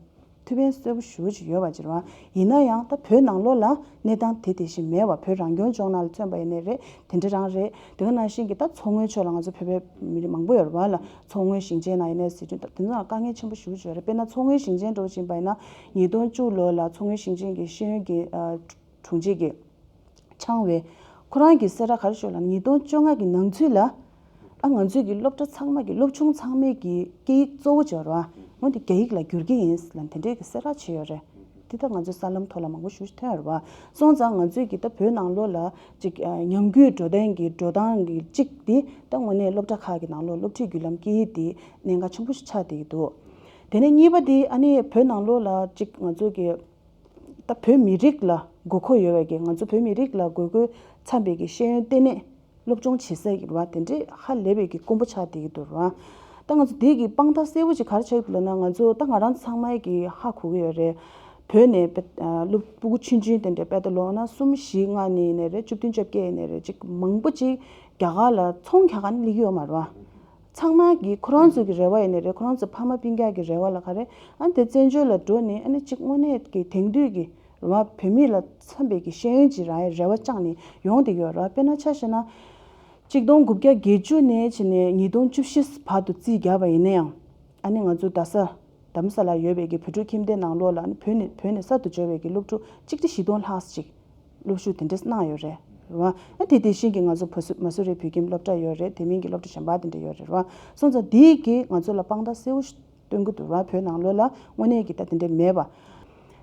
ཐུགས་ཕན་གསོས་པོ་ཞེ་པོ་ཅིག་ཡོད་པ་ཅིག་རེད་བ། ཡིན་ན་ཡང་ད་བོད་ནང་ལོགས་ལ་གནས་སྟངས་དེ་དེ་བཞིན་མེད་པ། བོད་རང་སྐྱོང་ལྗོངས་ནང་ལ་མཚོན་པ་ཡིན་ནའི་རེད། དེ་འདྲ་རང་རེད། དེ་ག་ནང་བཞིན་གྱི་ད་མཚོ་སྔོན་ཕྱོགས་ལ་ང་ཚོ་བོད་པའི་མི་རིགས་མང་པོ་ཡོད་རེད་བ་ལ། མཚོ་སྔོན་ཞིང་ཆེན་ནང་ཡིན་ནའི་ཟེར་དུས་ད་དེ་ཚོ་ལ་དཀའ་ངལ་ཆེན་པོ་ཞེ་པོ་ཅིག་ཡོད་རེད། དཔེར་ན་མཚོ་སྔོན་ཞིང་ཆེན་འདྲ་བོ་ཅིག་ཡིན་པ་ཡིན་ན། ཉིས་སྟོང་བཅུ་ལོ་ལ་མཚོ་སྔོན་ཞིང་ཆེན་གྱི་ཤེས་ཡོན་གྱི་ཨ་དྲུང་ཆེ་གིས་ཆང་བས། ཁོ་རང་གི་གསལ་བསྒྲགས་ག་རེ་ཞུས་ལབ་ན། ཉིས་སྟོང་བཅོ་ལྔ་གི་ནང་ཚུད་ལ་ཨ་ང་ཚོའི་གི་སློབ་གྲྭ་ཚང་མ་གི་སློབ་ཆུང་ཚང་མའི་གི་སྐད་ཡིག་གཙོ་བོ་སྦྱོར་བ་འོན་ཏེ་རྒྱ་ཡིག་ལ་བསྒྱུར་གྱི་ཡིན་ལབ་དེ་འདྲའི་གི་གསལ་བསྒྲགས་བྱས་ཡོད་རེད། འདི་ད་ང་ཚོའི་གསར་ལམ་ཐོག་ལ་མང་པོ་ཞེ་པོ་ཐོན་ཡོད་རེད་བ། སོང་ཙང་ང་ཚོའི་གི་ད་བོད་ནང་ལོགས་ལ་ཅིག་ཨ་ཉམས་རྒུད་འགྲོ་སྟངས་གི་འགྲོ་སྟངས་གི་གཅིག་འདི་ད་དངོས་གནས་སློབ་གྲྭ་ཁག་གི་ནང་ལོགས་སློབ་ཁྲིད་བརྒྱུད་ལམ་སྐད་ཡིག་འདི་གནད་འགག་ཆེན་པོ་ཞིག་ཆགས་བསྡད་ཀྱི་འདུག་དེ་ནས་གཉིས་པ་འདི་ཨ་ནི་བོད་ནང་ལོགས་ལ་ཅིག་ང་ཚོ་གི་ད་བོད་མི་རིགས་ལ་དགོས་མཁོ་ཡོད་པའི་གི་ང་ཚོ་བོད་མི་རིགས་ལ་དགོས་མཁོ་འཚམ་པའི་གི་ཤེས་ཡོན་ལྟེ་གནས་སློབ་སྦྱོང་བྱེད་ས་གི་རེད་བ། དེ་འདྲའི་ཧ་ལས་པའི་གི་དཀོན་པོ་ཆགས་བསྡད་ཀྱི་འདུག་རེད་བ། ད་ང་ཚོ་འདི་གི་དཔང་རྟགས་གསལ་པོ་ཅིག་ག་རེ་ཆགས་ཀྱི་ལབ་ན། ང་ཚོ་ད་ང་རང་ཚང་མའི་གི་ཧ་གོ་གི་ཡོད་རེད། བོད་ནས་དཔེ་ཨ་སློབ་ཕྲུག་ཆུང་ཆུང་དེ་འདྲ་དཔེ་ད་ལོ་ན་གསུམ་བཞི་ལྔ་ནས་ཡིན་ནའི་རེད། བཅུ་བདུན་བཅོ་བརྒྱད་ཡིན་ནའི་རེད། ཅིག་མང་པོ་ཅིག་རྒྱ་གར་ལ་ཚོང་རྒྱག་ག་ནི་སླེབས་ཀྱི་ཡོད་མ་རེད་བ། ཚང་མ་གི་ཁོ་རང་ཚོ་གི་རེ་བ་ཡིན་ནའི་རེད། ཁོ་རང་ཚོ་ཕ་མ་སྤུན་ཀྱག་གི་རེ་བ་ལ་ག་རེ། ཨ་ནི་དེ་བཙན་བྱོལ་ལ་འགྲོ་ནས་ཨ་ནི་ཅིག་དངོས་གནས་ཀྱི་དེང་དུས་ཀྱི་རེད་བ། བོད་མི་ལ་འཚམ་པའི་གི་ཤེས་ཡོན་ཅིག་རག་ཡའི་རེ་བ་བཅངས་ནས་ཡོང་བསྡད་ཀྱི་ཡོད་རེད་བ། དཔེར་ན་ཆ་བཞག་ན། གཅིག་སྟོང་དགུ་བརྒྱ་བརྒྱད་ཅུ་ནས་བྱས་ནས་ཉིས་སྟོང་བཅུ་བཞི་བར་དུ་རྩིས་བརྒྱབ་པ་ཡིན་ན་ཡང་། ཨ་ནི་ང་ཚོ་རྡ་ས་དྷ་རམ་ས་ལ་ཡོད་པའི་གི་བོད་ཕྲུག་ཁྱིམ་སྡེ་ནང་ལོགས་ལ་ཨ་ནི་བོད་ནས་བོད་ནས་གསར་དུ་འབྱོར་བའི་གི་སློབ་ཕྲུག་གཅིག་ཁྲི་བཞི་སྟོང་ལྷག་ཅིག་སློབ་ཞུགས་དེ་འདྲས་གནང་ཡོད་རེད། རེད་བ། ཨ་དེ་དེ་བཞིན་གྱི་ང་ཚོ་བ་སུ་མ་སུ་རི་བོད་ཁྱིམ་སློབ་གྲྭ་ཡོད་རེད། དེ་མིན་གྱི་སློབ་གྲྭ་གཞན་པ་དེ་འདྲ་ཡོད་རེད། རེད་བ། སོང་ཙང་དེའི་གི་ང་ཚོ་ལ་དཔང་རྟགས་གསལ་པོ་ཞིག་སྟོན་གྱི་འདུག་ར། བོད་ནང་ལོགས་ལ་དངོས་གནས་ཀྱི་ད་དེ་འདྲ་མེད་པ།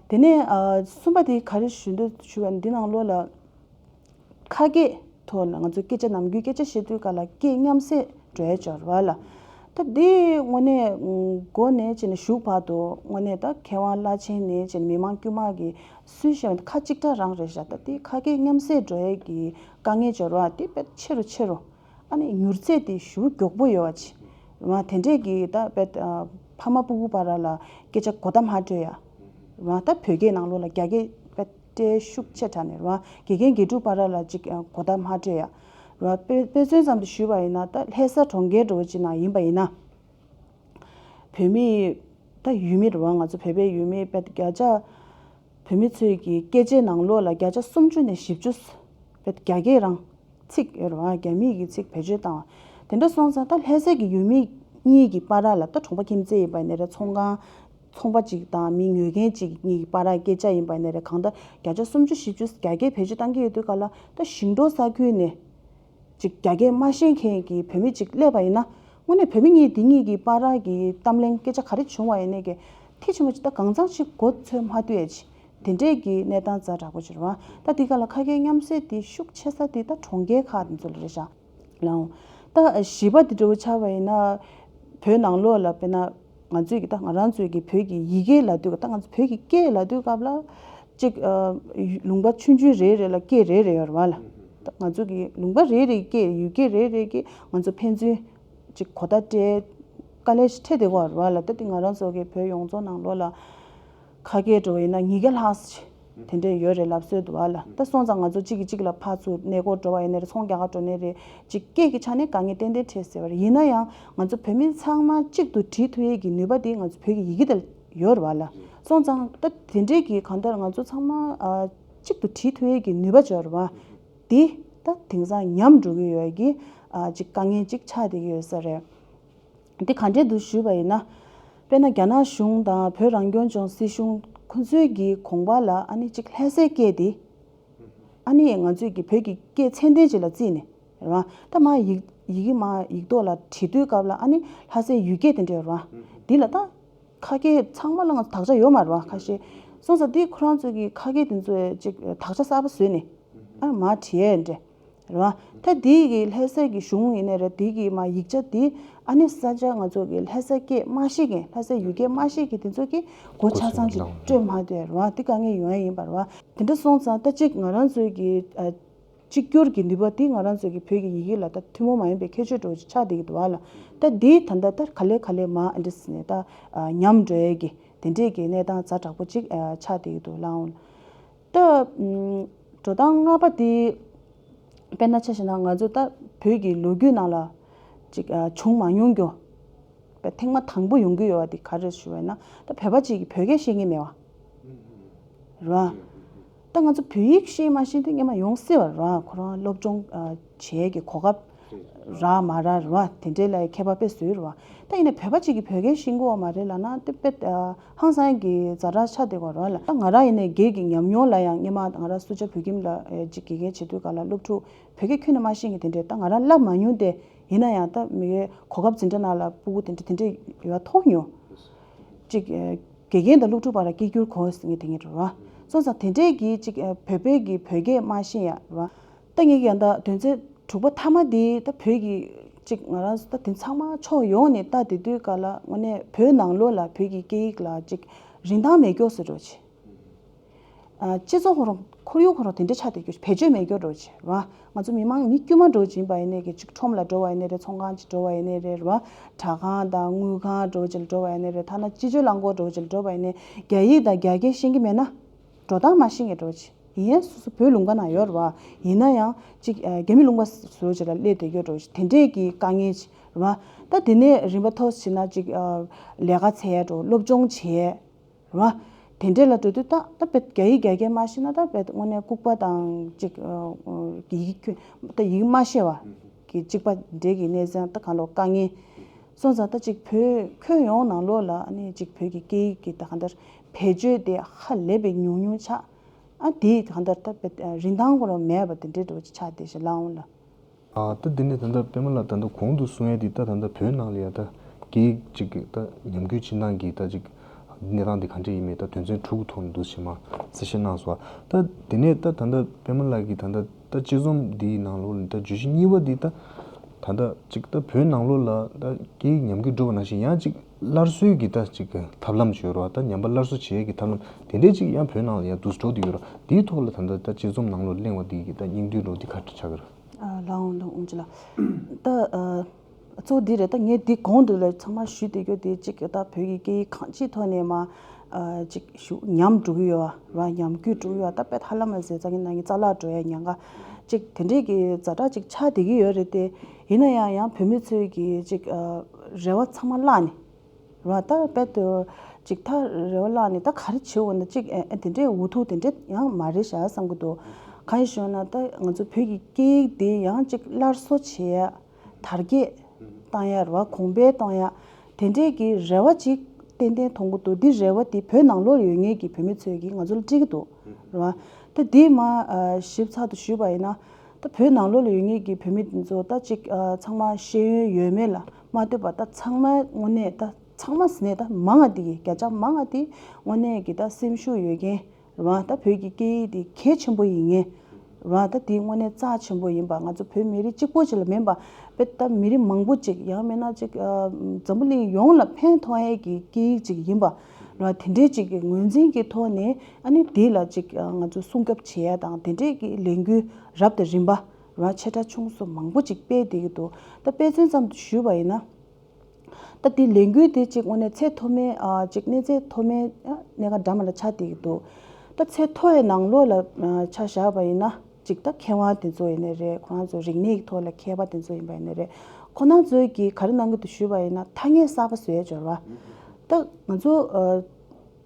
དེ་ནས་ཨ་གསུམ་པ་དེ་ག་རེ་ཞུ་འདོད་ཞུ་བ་ནི། འདི་ནང་ལོགས་ལ་ཁ་སྐད་ཐོག་ལ་ང་ཚོ་སྐད་ཆ་ནམ་རྒྱུན་སྐད་ཆ་བཤད་དུས་སྐབས་ལ་སྐད་མཉམ་བསྲེས་འགྲོ་ཡ་ཅིག་ཡོད་རེད་བ་ལ། ད་འདི་དངོས་གནས་མགོ་ནས་བྱས་ནས་གཞུག་བར་དུ་དངོས་གནས་ད་མཁས་དབང་བླ་ཆེན་ནས་བྱས་ནས་མི་མང་དཀྱུས་མ་གིས་སུས་བཤད་པ་ཁ་གཅིག་གྲགས་རང་རེད་ཤག་ད་འདི་ཁ་སྐད་མཉམ་བསྲེས་འགྲོ་ཡ་གི་དཀའ་ངལ་ཅིག་ཡོད་རེད་བ། འདི་དཔེ་ཆེ་རུ་ཆེ་རུ། ཨ་ནི་མྱུར་ཚད་དེ་ཞེ་པོ་མགྱོགས་པོ་ཡོད་པ་ཅིག་རེད་བ། དེ་འདྲས་ཀྱི་ད་དཔེ་ཨ་ཕ་མ་སྤུ་གུ་བར་ལ་སྐད་ཆ་གོ་བརྡ་མ་སྤྲོད་ཡ་རེད་བ། ད་བོད་སྐད་ནང་ལོགས་ལ་རྒྱ་སྐད་དཔེ་སྤྲད་ཤུགས་ཆེ་དྲགས་ནས་རེད་བ། དགེ་རྒན་དགེ་ཕྲུག་བར་ལ་ཅིག་ཨ་གོ་བརྡ་མ་སྤྲོད་ཡ་རེད་བ། དཔེ་དཔེ་མཚོན་ཙམ་དུ་ཞུས་པ་ཡིན་ན། ད་ལྷ་ས་གྲོང་ཁྱེར་འདྲ་བོ་ཅིག་ནང་ཡིན་པ་ཡིན་ན། བོད་མི་ད་ཡུལ་མི་རེད་བ། ང་ཚོ་བོད་པའི་ཡུལ་མི་དཔེ་བརྒྱ་ཆ། བོད་མི་ཚོས་ཀྱི་སྐད་ཆའི་ནང་ལོགས་ལ་བརྒྱ་ཆ་སུམ་ཅུ་ནས་བཞི་བཅུ་བོད་རྒྱ་སྐད་རང་ཚིག་ཡོད་རེད་བ། རྒྱ་མིའི་གི་ཚིག་བེད་སྤྱོད་བཏང་བ། དེ་འདྲ་སོང་ཙང་ད་ལྷ་སའི་གི་ཡུལ་མི་གཉིས་ཀྱི་བར་ལ། ད་གྲོང་པ་ཁྱིམ་མཚེས་ཡིན་པ་ཡིན་ནའི་རེད། ཚོང་ཁང་ཚོང་པ་གཅིག་དང་མི་ཉོ་མཁན་གཅིག་གཉིས་ཀྱི་བར་སྐད་ཆ་ཡིན་པ་ཡིན་ནའི་རེད། གང་ལྟར་བརྒྱ་ཆ་སུམ་ཅུ་བཞི་བཅུ་རྒྱ་སྐད་བེད་སྤྱོད་བཏང་གི་ཡོད་དུས་སྐབས་ལ། ད་ཞིང་འབྲོག་ས་ཁུལ་ནས་ཅིག་རྒྱ་སྐད་མ་ཤེས་མཁན་གྱི་བོད་མི་ཅིག་སླེབས་པ་ཡིན་ན། དངོས་གནས་བོད་མི་གཉིས་འདི་གཉིས་ཀྱི་བར་གྱི་གཏམ་གླེང་སྐད་ཆ་ག་རེ་བྱུང་བ་ཡིན་ནའི་གི་ཐེ་ཆེན་པོ་ཅིག་ད་གང་ཚང་ཅིག་གོ་ཚོད་མ་ཐུབ་ཡ་ཅིག་དེ་འདྲས་ཀྱི་གནས་སྟངས་ཛ་དྲག་པོ་ཅིག་རེད་བ། ད་འདི་ག་ལ་ཁ་སྐད་མཉམ་བསྲེས་དེ་ཤུགས་ཆེ་ས་དེ་ད་གྲོང་ཁྱེར་ཁག་དེ་ཚོ་ལ་རེད་ཤག་ལའང་། ད་བཞི་པ་དེ་འདྲ་བོ་ཆགས་པ་ཡིན་ན། བོད་ནང་ལོགས་ལ་དཔེར་ན་ང་ཚོས་ཀྱི་ད་ང་རང་ཚོས་ཀྱི་བོད་ཀྱི་ཡི་གེ་ལབ་དུས། ད་ང་ཚོ་བོད་ཀྱི་སྐད་ལབ་དུས་སྐབས་ལ་ཅིག་ཨ་ལུང་པ་ཆུང་ཆུང་རེ་རེ་ལ་སྐད་རེ་རེ་ཡོད་རེད་བ་ལ། ད་ང་ཚོ་གི་ལུང་པ་རེ་རེའི་སྐད་ཡུལ་སྐད་རེ་རེ་གི་ང་ཚོ་ཕན་ཚུན་ཅིག་གོ་བརྡ་སྤྲད་དཀའ་ལས་ཤིག་འཕྲད་བསྡད་ཀྱི་ཡོད་རེད་བ་ལ། ད་དེ་ང་རང་ཚོ་གི་བོད་ཡོངས་རྫོགས་ནང་ལོགས་ལ་ཁ་སྐད་འགྲོ་བ་ཡིན་ན་ཉིས་བརྒྱ་ལྷག་ཅིག་དེ་འདྲས་ཡོད་རེད་ལབ་སྲོལ་འདུག་བ་ལ། ད་སོང་ཙང་ང་ཚོ་གཅིག་གིས་གཅིག་ལ་ཕར་ཚུར་གནས་སྐོར་འགྲོ་བ་ཡིན་ན་རེད། ཚོང་རྒྱག་ག་འགྲོ་ནའི་རེད། ཅིག་སྐད་ཀྱི་ཆ་ནས་དཀའ་ངལ་ཏན་ཏན་འཕྲད་སྲིད་པ་རེད། ཡིན་ན་ཡང་ང་ཚོ་བོད་མི་ཚང་མ་གཅིག་ཏུ་སྒྲིལ་ཐུབ་ཡས་ཀྱི་ནུས་པ་དེ་ང་ཚོ་བོད་ཀྱི་ཡི་གེ་དེ་ལ་ཡོད་རེད་བ་ལ། སོང་ཙང་ད་དེ་འདྲས་ཀྱི་གང་ལྟར་ང་ཚོ་ཚང་མ་ཨ་གཅིག་ཏུ་སྒྲིལ་ཐུབ་ཡས་ཀྱི་ནུས་པ་ཅིག་ཡོད་རེད་བ། དེ་ད་དེང་སང་ཉམས་འགྲོ་གི་ཡོད་ཀྱི་ཨ་ཅིག་དཀའ་ངལ་ཅིག་ཆགས་བསྡད་ཀྱི་ཡོད་ས་རེད། འདི་ག་འདྲས་འདུག་ཞུས་པ་ཡིན་ན། དཔེར་ན་རྒྱ་ནག་གཞུང་དང་བོད་རང་སྐྱོང་ལྗོངས་སྲིད་གཞུང་ཁོ་ཚོའི་གི་དགོངས་པ་ལ་ཨ་ནི་ཅིག་ལྷ་སའི་སྐད་དེ། ཨ་ནི་ང་ཚོའི་གི་བོད་ཀྱི་སྐད་ཚད་ལྡན་ཅིག་ལ་བརྩིས་ནས་རེད་བ། ད་མར་ཡིག་ཡི་གེ་མར་ཡིག་ཐོག་ལ་བྲིས་དུས་སྐབས་ལ་ཨ་ནི་ལྷ་སའི་ཡུལ་སྐད་དེ་འདྲ་ཡོད་རེད་བ། འདི་ལ་ད་ཁ་སྐད་ཚང་མ་ལ་ང་ཚོ་དག་ཆ་ཡོད་མ་རེད་བ། ཁ་ཤས་སོང་ཙང་འདི་ཁོ་རང་ཚོའི་གི་ཁ་སྐད་དེ་ཚོ་ཅིག་དག་ཆ་གསར་པ་བཟོས་ནས་ཨ་མར་བྲིས་ཡས་འདྲ། རེད་བ། ད་དེའི་གི་ལྷ་སའི་གི་གཞུང་ཡིན་ནའི་རེད། དེའི་གི་མ་ཡིག་ཆ་དེ་ཨ་ནི་ས་ཆ་ང་ཚོ་གི་ལྷ་ས་སྐད་མ་ཤེས་མཁན། ལྷ་སའི་ཡུལ་སྐད་མ་ཤེས་མཁན་དེ་ཚོ་གི་མགོ་ཆ་ཚང་ཅིག་སྤྲོད་མ་ཐུབ་རེད་བ། དེ་དཀའ་ངལ་ཡོང་ཡ་ཡིན་པ་རེད་བ། དེ་འདྲ་སོང་ཙང་ད་ཅིག་ང་རང་ཚོའི་གི་ཨ། གཅིག་གྱུར་གྱི་ནུས་པ་དེ་ང་རང་ཚོ་གི་བོད་ཀྱི་ཡི་གེ་ལ་ད་ཐུན་མོང་མ་ཡིན་པའི་ཁྱད་ཆོས་འདྲ་བོ་ཅིག་ཆགས་བསྡད་ཀྱི་འདུག་བ་ལ། ད་འདི་ད་ལྟ་ད་ག་ལེ་ག་ལེ་མ་ཨ་འདྲ་ཟེར་ནས་ད་ཉམས་འགྲོ་ཡས་ཀྱི་དེ་འདྲས་ཀྱི་གནས་སྟངས་ཛ་དྲག་པོ་ཅིག་ཆགས་བསྡད་ཀྱི་འདུག་ལགས། ད་འགྲོ་སྟངས་སྔ་པ་དེ་དཔེར་ན་ཆ་བཞག་ན་ང་ཚོ་ད་བོད་ཀྱི་ལོ་རྒྱུས་ནང་ལ་ཅིག་བྱུང་མ་མྱོང་རྒྱུ། པའི་ཐེངས་མ་དང་པོ་ཡོང་གི་ཡོད་པ་དེ་ག་རེ་ཞུ་བ་ཡིན་ན། ད་བོད་པ་གཅིག་གིས་བོད་སྐད་ཤེས་ཀྱི་མེད་པ་རེད་བ། ད་ང་ཚོ་བོད་ཡིག་ཤེས་མ་ཤེས་དེ་སྔོན་མ་ཡོང་སྲིད་པ་རེད་བ། ཁོ་རང་སློབ་སྦྱོང་ཨ་བྱེད་ཀྱི་གོ་སྐབས་རག་མ་རག་རེད་བ། དེ་འདྲའི་ལ་ཁྱད་པར་དཔེ་བཟོས་རེད་བ། ད་ཡིན་ནའི་བོད་པ་གཅིག་གིས་བོད་སྐད་ཤེས་ཀྱི་ཡོད་མ་རེད་ལབ་ན་དེ་དཔེ་ཨ་ཧང་སང་གི་ཛ་དྲག་ཆགས་བསྡད་ཀྱི་ཡོད་རེད་བ་ལ། ད་ང་རང་ཡིན་ནའི་སྒེར་གྱི་ཉམས་མྱོང་ལ་ཡང་སྔོན་མ་ང་རང་སུ་ཇཱ་བོད་ཁྱིམ་ལ་ཨེ་ཅིག་དགེ་རྒན་བྱེད་དུས་སྐབས་ལ་སློབ་ཕྲུག་བོད་སྐད་ཁྱོན་ནས་མ་ཤེས་མཁན་དེ་འདྲས་ད་ང་རང་བསླབ་མ་མྱོང་སྟེ། ཡིན་ན་ཡང་ད་མི་གོ་སྐབས་འཛིན་གྲྭ་ནང་ལ་ཕྲུ་གུ་དེ་འདྲ་དེ་འདྲ་ཡོད་མཐོང་མྱོང་། གཅིག་ཨེ་དགེ་རྒན་དང་སློབ་ཕྲུག་བར་ལ་སྐད་སྒྱུར་གོ་ཟེར་མཁན་དེ་འདྲ་རེད་བ། སོང་ཙང་དེ་འདྲས་ཀྱི་གཅིག་ཨེ་བོད་པའི་གི་བོད་སྐད་མ་ཤེས་ཡ་རེད་བ། ད་ངས་ཀྱང་ད་དོན་ཚན་དྲུག་པ་མཐའ་མ་དེ་ད་བོད་ཀྱི་གཅིག་ང་རང་ད་དེ་ཚང་མ་ཕྱོགས་ཡོངས་ནས་ལྟ་བསྡད་དུས་སྐབས་ལ་དངོས་གནས་བོད་ནང་ལོགས་ལ་བོད་ཀྱི་སྐད་ཡིག་ལ་གཅིག་རིན་ཐང་མེད་སྐྱོ་ཟེར་འདྲ་བོ་ཅིག་ཨ་སྤྱི་ཚོགས་ཁོ་རང་ཁོར་ཡུག་ཁོ་རང་དེ་འདྲ་ཆགས་བསྡད་རྒྱུ། བེད་སྤྱོད་མེད་རྒྱུ་འདྲ་བོ་ཅིག་རེད་བ། ང་ཚོ་མི་མང་མི་དཀྱུས་མ་འདྲ་བོ་ཅིག་ཡིན་པ་ཡིན་ནའི་གི་གཅིག་ཁྲོམ་ལ་འགྲོ་བ་ཡིན་ནའི་རེད། ཚོང་ཁང་ཅིག་འགྲོ་བ་ཡིན་ནའི་རེད་རེད་བ། དྲ་ཁང་དང་དངུལ་ཁང་འདྲ་བོ་ཅིག་ལ་འགྲོ་བ་ཡིན་ནའི་རེད། ཐ་ན་སྤྱི་སྤྱོད་རླངས་འཁོར་འདྲ་བོ་ཅིག་ལ་འགྲོ་བ་ཡིན་ནའི་རྒྱ་ཡིག་དང་རྒྱ་སྐད་ཤེས་ཀྱི་མེད་ན་འགྲོ་སྟངས་མ་ཤེས་མཁན་འདྲ་བོ་ཅིག་ཡིན་ཡང་སོ་སོ་བོད་ལུང་པ་ན་ཡོད་རེད་བ། ཡིན་ན་ཡང་གཅིག་ཨ་རྒྱ་མི་ལུང་པ་བཟོ་ཅིག་ལ་སླེབས་བསྡད་རྒྱུ་འདྲ་བོ་ཅིག་དེ་འདྲས་ཀྱི་དཀའ་ངལ་ཅིག་རེད་བ། ད་དེ་ནས་རིམ་པ་མཐོ་ཕྱིན་ན་གཅིག་ཨ་ལས་ཀ་འཚོལ་ཡ་འདྲ་བོ། སློབ་སྦྱོང་བྱེད་ཡ། རེད་བ། དེ་འདྲས་ལ་འགྲོ་དུས་ད་ད་བོད་རྒྱ་ཡིག་རྒྱ་སྐད་མ་ཤེས་ན་ད་བོད་དངོས་གནས་ལྐུགས་པ་དང་གཅིག་ཨ་ཨ་ཡིག་ཁྱོན་ད་ཡིག་མ་ཤེས་པ་གི་གཅིག་པ་འདྲས་ཀྱི་གནས་ཚད་ད་གང་ལོག་དཀའ་ངལ་སོང་ཙང་ད་གཅིག་བོད་ཁྱོན་ཡོངས་ནང་ལོགས་ལ་ཨ་ནི་གཅིག་བོད་ཀྱི་སྐད་ཡིག་གི་ད་གང་ལྟར་བེད་སྤྱོད་དེ་ཧ་ལས་པའི་ཉུང་ཉུང་ཆགས། ཨ་དེ་གང་ལྟར་ད་བོད་རིན་ཐང་ཁོ་རང་མེད་པ་དེ་འདྲས་འདྲ་བོ་ཅིག་ཆགས་བསྡད་ཤག་ལགས་འོང་ལ། ཨ་ད་དེ་ནས་ད་ལྟ་པད་མ་ལགས་ད་ལྟ་གོང་དུ་གསུངས་ཡ་དེ་ད་ད་ལྟ་བོད་ནང་ལ་ཡ་ད་སྐད་ཡིག་ཅིག་གི་ད་ཉམས་རྒུད་ཕྱིན་སྟངས་ཀྱི་ད་ཅིག་གནས་སྟངས་དེ་ག་འདྲ་ཡིན་མིན་ད་དོན་ཚན་དྲུག་གི་ཐོག་ནས་འདུག་སེ་མར་གསལ་བཤད་གནང་སོང་། ད་དེ་ནས་ད་ད་ལྟ་པད་མ་ལགས་ཀྱིས་ད་ལྟ་ད་དཔྱད་རྩོམ་འདིའི་ནང་ལོགས་ལ་ད་བརྗོད་གཞི་གཉིས་པ་འདི་ད་ད་ལྟ་ཅིག་ད་བོད་ནང་ལོགས་ལ་ད་སྐད་ཡིག་ཉམས་རྒུད་འགྲོ་བ་ནང་བཞིན་ཡང་ཅིག་སླར་གསོའི་གི་ད་ཅིག་ཐབས་ལམ་ཅིག་ཡོད་རེད་བ། ད་ཉམས་པ་སླར་གསོ་བྱེད་ཡས་ཀྱི་ཐབས་ལམ་དེ་འདྲས་ཅིག་ཡང་བོད་ནང་ལ་ཡང་འདུག་སེ་འགྲོ་བསྡད་ཡོད་རེད། དེའི་ཐོག་ལ་ད་ལྟ་ད་དཔྱད་རྩོམ་ནང་ལོགས་གླེང་བ་འདི་གི་ད་སྙིང་བསྡུས་འདྲ་བོ་འདི་ག་འདྲ་ཆགས་ཀྱི་རེད། ཨ་ལགས་འོང་དང་དབུ་མཆོག་ལགས། ད་ཨ་གཙོ་བོ་འདི་རེད། ད་ངས་འདི་གོང་དུ་ལ་ཚང་མ་ཞུས་བསྡད་རྒྱུ་དེ་གཅིག་ད་བོད་ཀྱི་སྐད་ཡིག་གང་ཅིའི་ཐོག་ནས་མར་ཨ་གཅིག་ཞུ་ཉམས་འགྲོ་གི་ཡོད་རེད་བ། ཉམས་རྒུད་འགྲོ་གི་ཡོད་རེད། ད་དཔེ་ཧ་ལམ་ཟེར་ཙང་གི་ནང་གི་རྩ་བརླག་འགྲོ་ཡ་ཉེན་ཁ་གཅིག་དེ་འདྲས་ཀྱི་ཛ་དྲག་ཅིག་ཆགས་བསྡད་ཀྱི་ཡོད་རེད་དེ། ཡིན་ན་ཡང་ཡང་བོད་མི་ཚོས་ཀྱི་གཅིག་ཨ་རེ་བ་ཚང་མ་བརླག་ནས་རེད་བ། ད་དཔེ་དུ་གཅིག་ད་རེ་བ་བརླག་ནས་ད་ག་རེ་བྱེད་འོ་ན་གཅིག་ཨ་དེ་འདྲས་འུ་ཐུག་དེ་འདྲས་ཡང་མ་རེད་ཤག་བསམ་གྱི་འདུག་གང་ཡིན་ཞུ་ན་ད་ང་ཚོ་བོད་ཀྱི་སྐད་ཡིག་དེ་ཡང་གཅིག་སླར་གསོ་བྱེད་ཡ། དར་རྒྱས་བཏང་ཡ་རེད་བ། གོང་འཕེལ་གཏོང་ཡ་དེ་འདྲས་ཀྱི་རེ་བ་ཅིག་ཏན་ཏན་མཐོང་གི་འདུག་འདི་རེ་བ་དེ་བོད་ནང་ལོགས་ཡོད་མཁན་གྱི་བོད་མི་ཚོས་ཀྱིས་ང་ཚོ་ལ་སྤྲད་ཀྱི་འདུག་རེད་བ། ད་འདི་མར་ཨ་ཞིབ་ཚགས་དུ་ཞུས་པ་ཡིན་ན། ད་བོད་ནང་ལོགས་ལ་ཡོད་མཁན་གྱི་བོད་མི་དེ་ཚོ་ད་ཅིག་ཨ་ཚང་མ་ཤེས་ཡོན་ཡོད་མེད་ལ་མ་ལྟོས་པར་ད་ཚང་མ་དངོས་གནས་ད་ཚང་མ་ཟེར་ནས་ད་མང་ང་དེ་གི་བརྒྱ་ཆ་མང་ང་དེ་དངོས་གནས་ཀྱི་ད་སེམས་ཤུགས་ཡོད་མཁན། རེད་བ། ད་བོད་ཀྱི་སྐད་ཡིག་དེ་གལ་ཆེན་པོ་ཡིན་ངེས། རེད་བ། ད་དེ་དངོས་གནས་རྩ་ཆེན་པོ་ཡིན་པ། ང་ཚོ་བོད་མི་རིགས་གཅིག་པོ་ཅིག་ལ་མིན་པ། དཔེ་ད་མི་རིགས་མང་པོ་ཅིག་ཡང་མིན་ན་ཅིག་ཨ་འཛམ་བུ་གླིང་ཡོངས་ལ་ཕན་ཐོགས་ཡས་ཀྱི་སྐད་ཡིག་ཅིག་ཡིན་པ། རེད་བ། དེ་འདྲའི་ཅིག་གི་ངོས་འཛིན་གྱི་ཐོག་ནས་ཨ་ནི་དེ་ལ་ཅིག་ཨ་ང་ཚོ་སྲུང་སྐྱོབ་བྱེད་ཡ་དང་དེ་འདྲའི་གི་ལས་འགུལ་རབ་དང་རིམ་པ། རེད་བ། ཆེ་ཕྲ་ཆུང་གསུམ་མང་པོ་ཅིག་སྤེལ་བསྡད་ཀྱི་འདུག་ད་དཔེ་མཚོན་ཙམ་དུ་ཞུས་པ་ཡིན་ན། ད་དེ་ལས་འགུལ་དེ་ཅིག་དངོས་གནས་ཚད་མཐོ་དམན་ཨ་ཅིག་གནས་ཚད་མཐོ་དམན་ཨ་གནད་འགག་འདྲ་མི་འདྲ་ཆགས་བསྡད་ཀྱི་འདུག་ད་ཚད་མཐོ་བའི་ནང་ལོགས་ལ་ཨ་ཆ་བཞག་པ་ཡིན་ན་ཅིག་ད་མཁས་དབང་དེ་ཚོ་ཡིན་ནའི་རེད། ཁོ་རང་ཚོ་རིག་གནས་ཀྱི་ཐོག་ལ་མཁས་པ་དེ་ཚོ་ཡིན་པ་ཡིན་ནའི་རེད། ཁོ་རང་ཚོས་ཀྱིས་ག་རེ་གནང་གི་འདུག་ཞུས་པ་ཡིན་ན་ཐ་སྙད་གསར་པ་བཟོ་ཡ་སྦྱོར་བ། ད་ང་ཚོ་ཨ།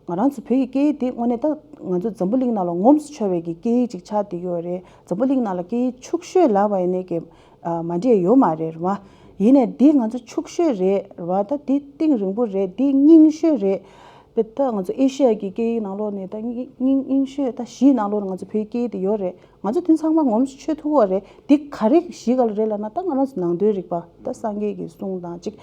ང་རང་ཚོ་བོད་ཀྱི་སྐད་ཡིག་འདི་དངོས་གནས་ད་ང་ཚོ་འཛམ་བུ་གླིང་ནང་ལ་ངོམས་སུ་ཆོད་པའི་གི་སྐད་ཡིག་ཅིག་ཆགས་བསྡད་ཡོད་རེད། འཛམ་བུ་གླིང་ནང་ལ་སྐད་ཡིག་ཕྱུག་ཤོས་ལབ་པ་ཡིན་ནའི་གི་ཨ་མ་འདྲེས་ཡོད་མ་རེད་རེད་བ། ཡིན་ནའི་འདི་ང་ཚོ་ཕྱུག་ཤོས་རེད་རེད་བ། ད་འདི་གཏིང་རིང་པོ་རེད། འདི་རྙིང་ཤོས་རེད། དཔེ་ད་ང་ཚོ་ཨེ་ཤི་ཡ་གི་སྐད་ཡིག་ནང་ལོགས་ནས་ད་རྙིང་རྙིང་ཤོས་ད་བཞིའི་ནང་ལོགས་ལ་ང་ཚོ་བོད་སྐད་ཡིག་དེ་ཡོད་རེད། ང་ཚོ་དེ་ཚང་མ་ངོམས་སུ་ཆོད་ཐུབ་ཀྱི་ཡོད་རེད། འདི་ག་རེ་གཞི་ག་ལ་རེད་ལབ་ན་ད་ང་རང་ཚོ་ནང་དོན་རིག་པ་ད་སངས་རྒྱས་ཀྱི་གསུང་དང་གཅིག་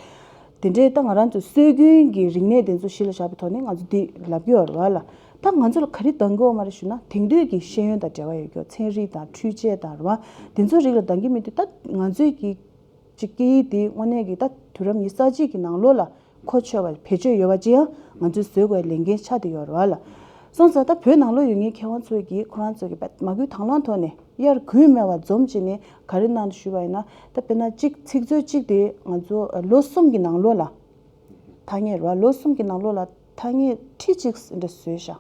དེ་འདྲའི་ད་ང་རང་ཚོའི་སྲོལ་རྒྱུན་གྱི་རིག་གནས་དེ་ཚོ་གཞི་ལ་བཞག་པའི་ཐོག་ནས་ང་ཚོ་འདི་ལབ་ཀྱི་ཡོད་རེད་བ་ལ། ད་ ད་ང་ཚོ་ལ་ག་རེ་འདང་གི་ཡོད་མ་རེད་ཞུ་ན། དེང་དུས་ཀྱི་ཤེས་ཡོན་དང་འབྲེལ་བ་ཡོད་རྒྱུ་ཚན་རིག་དང་འཕྲུལ་ཆས་དང་རེད་བ། དེ་ཚོའི་རིགས་ལ་འདང་གི་མེད་དུས་ད་ང་ཚོའི་གི་ཅིག་སྐད་ཡིག་དེ་དངོས་གནས་ཀྱི་ད་དུས་རབས་ཉི་ཤུ་རྩ་གཅིག་གི་ནང་ལོགས་ལ་གོ་ཆོད་པ་བེད་སྤྱོད་ཡོད་པ་ཅི་ཡང་ང་ཚོས་བཟོ་དགོས་ལས་འགན་ཆགས་བསྡད་ཡོད་རེད་བ་ལ། སོང་ཙང་ད་བོད་ནང་ལོགས་ཡོད་མཁན་མཁས་དབང་ཚོས་ཀྱིས་ཁོ་རང་ཚོས་ཀྱི་མ་བསྐུལ་དང་བླངས་ཐོག་ནས་གཡར་འགུལ་མེད་པ་འཛོམས་བྱས་ནས་ག་རེ་གནང་འདུག་ཞུས་པ་ཡིན་ན། ད་དཔེར་ན་གཅིག་ཚིག་མཛོད་གཅིག་དེ་ང་ཚོ་ལོ་གསུམ་གྱི་ནང་ལོགས་ལ་ཐ་སྙད་རེད་བ། ལོ་གསུམ་གྱི་ནང་ལོགས་ལ་ཐ་སྙད་ཁྲི་གཅིག་འདྲ་བཟོས་ཤག་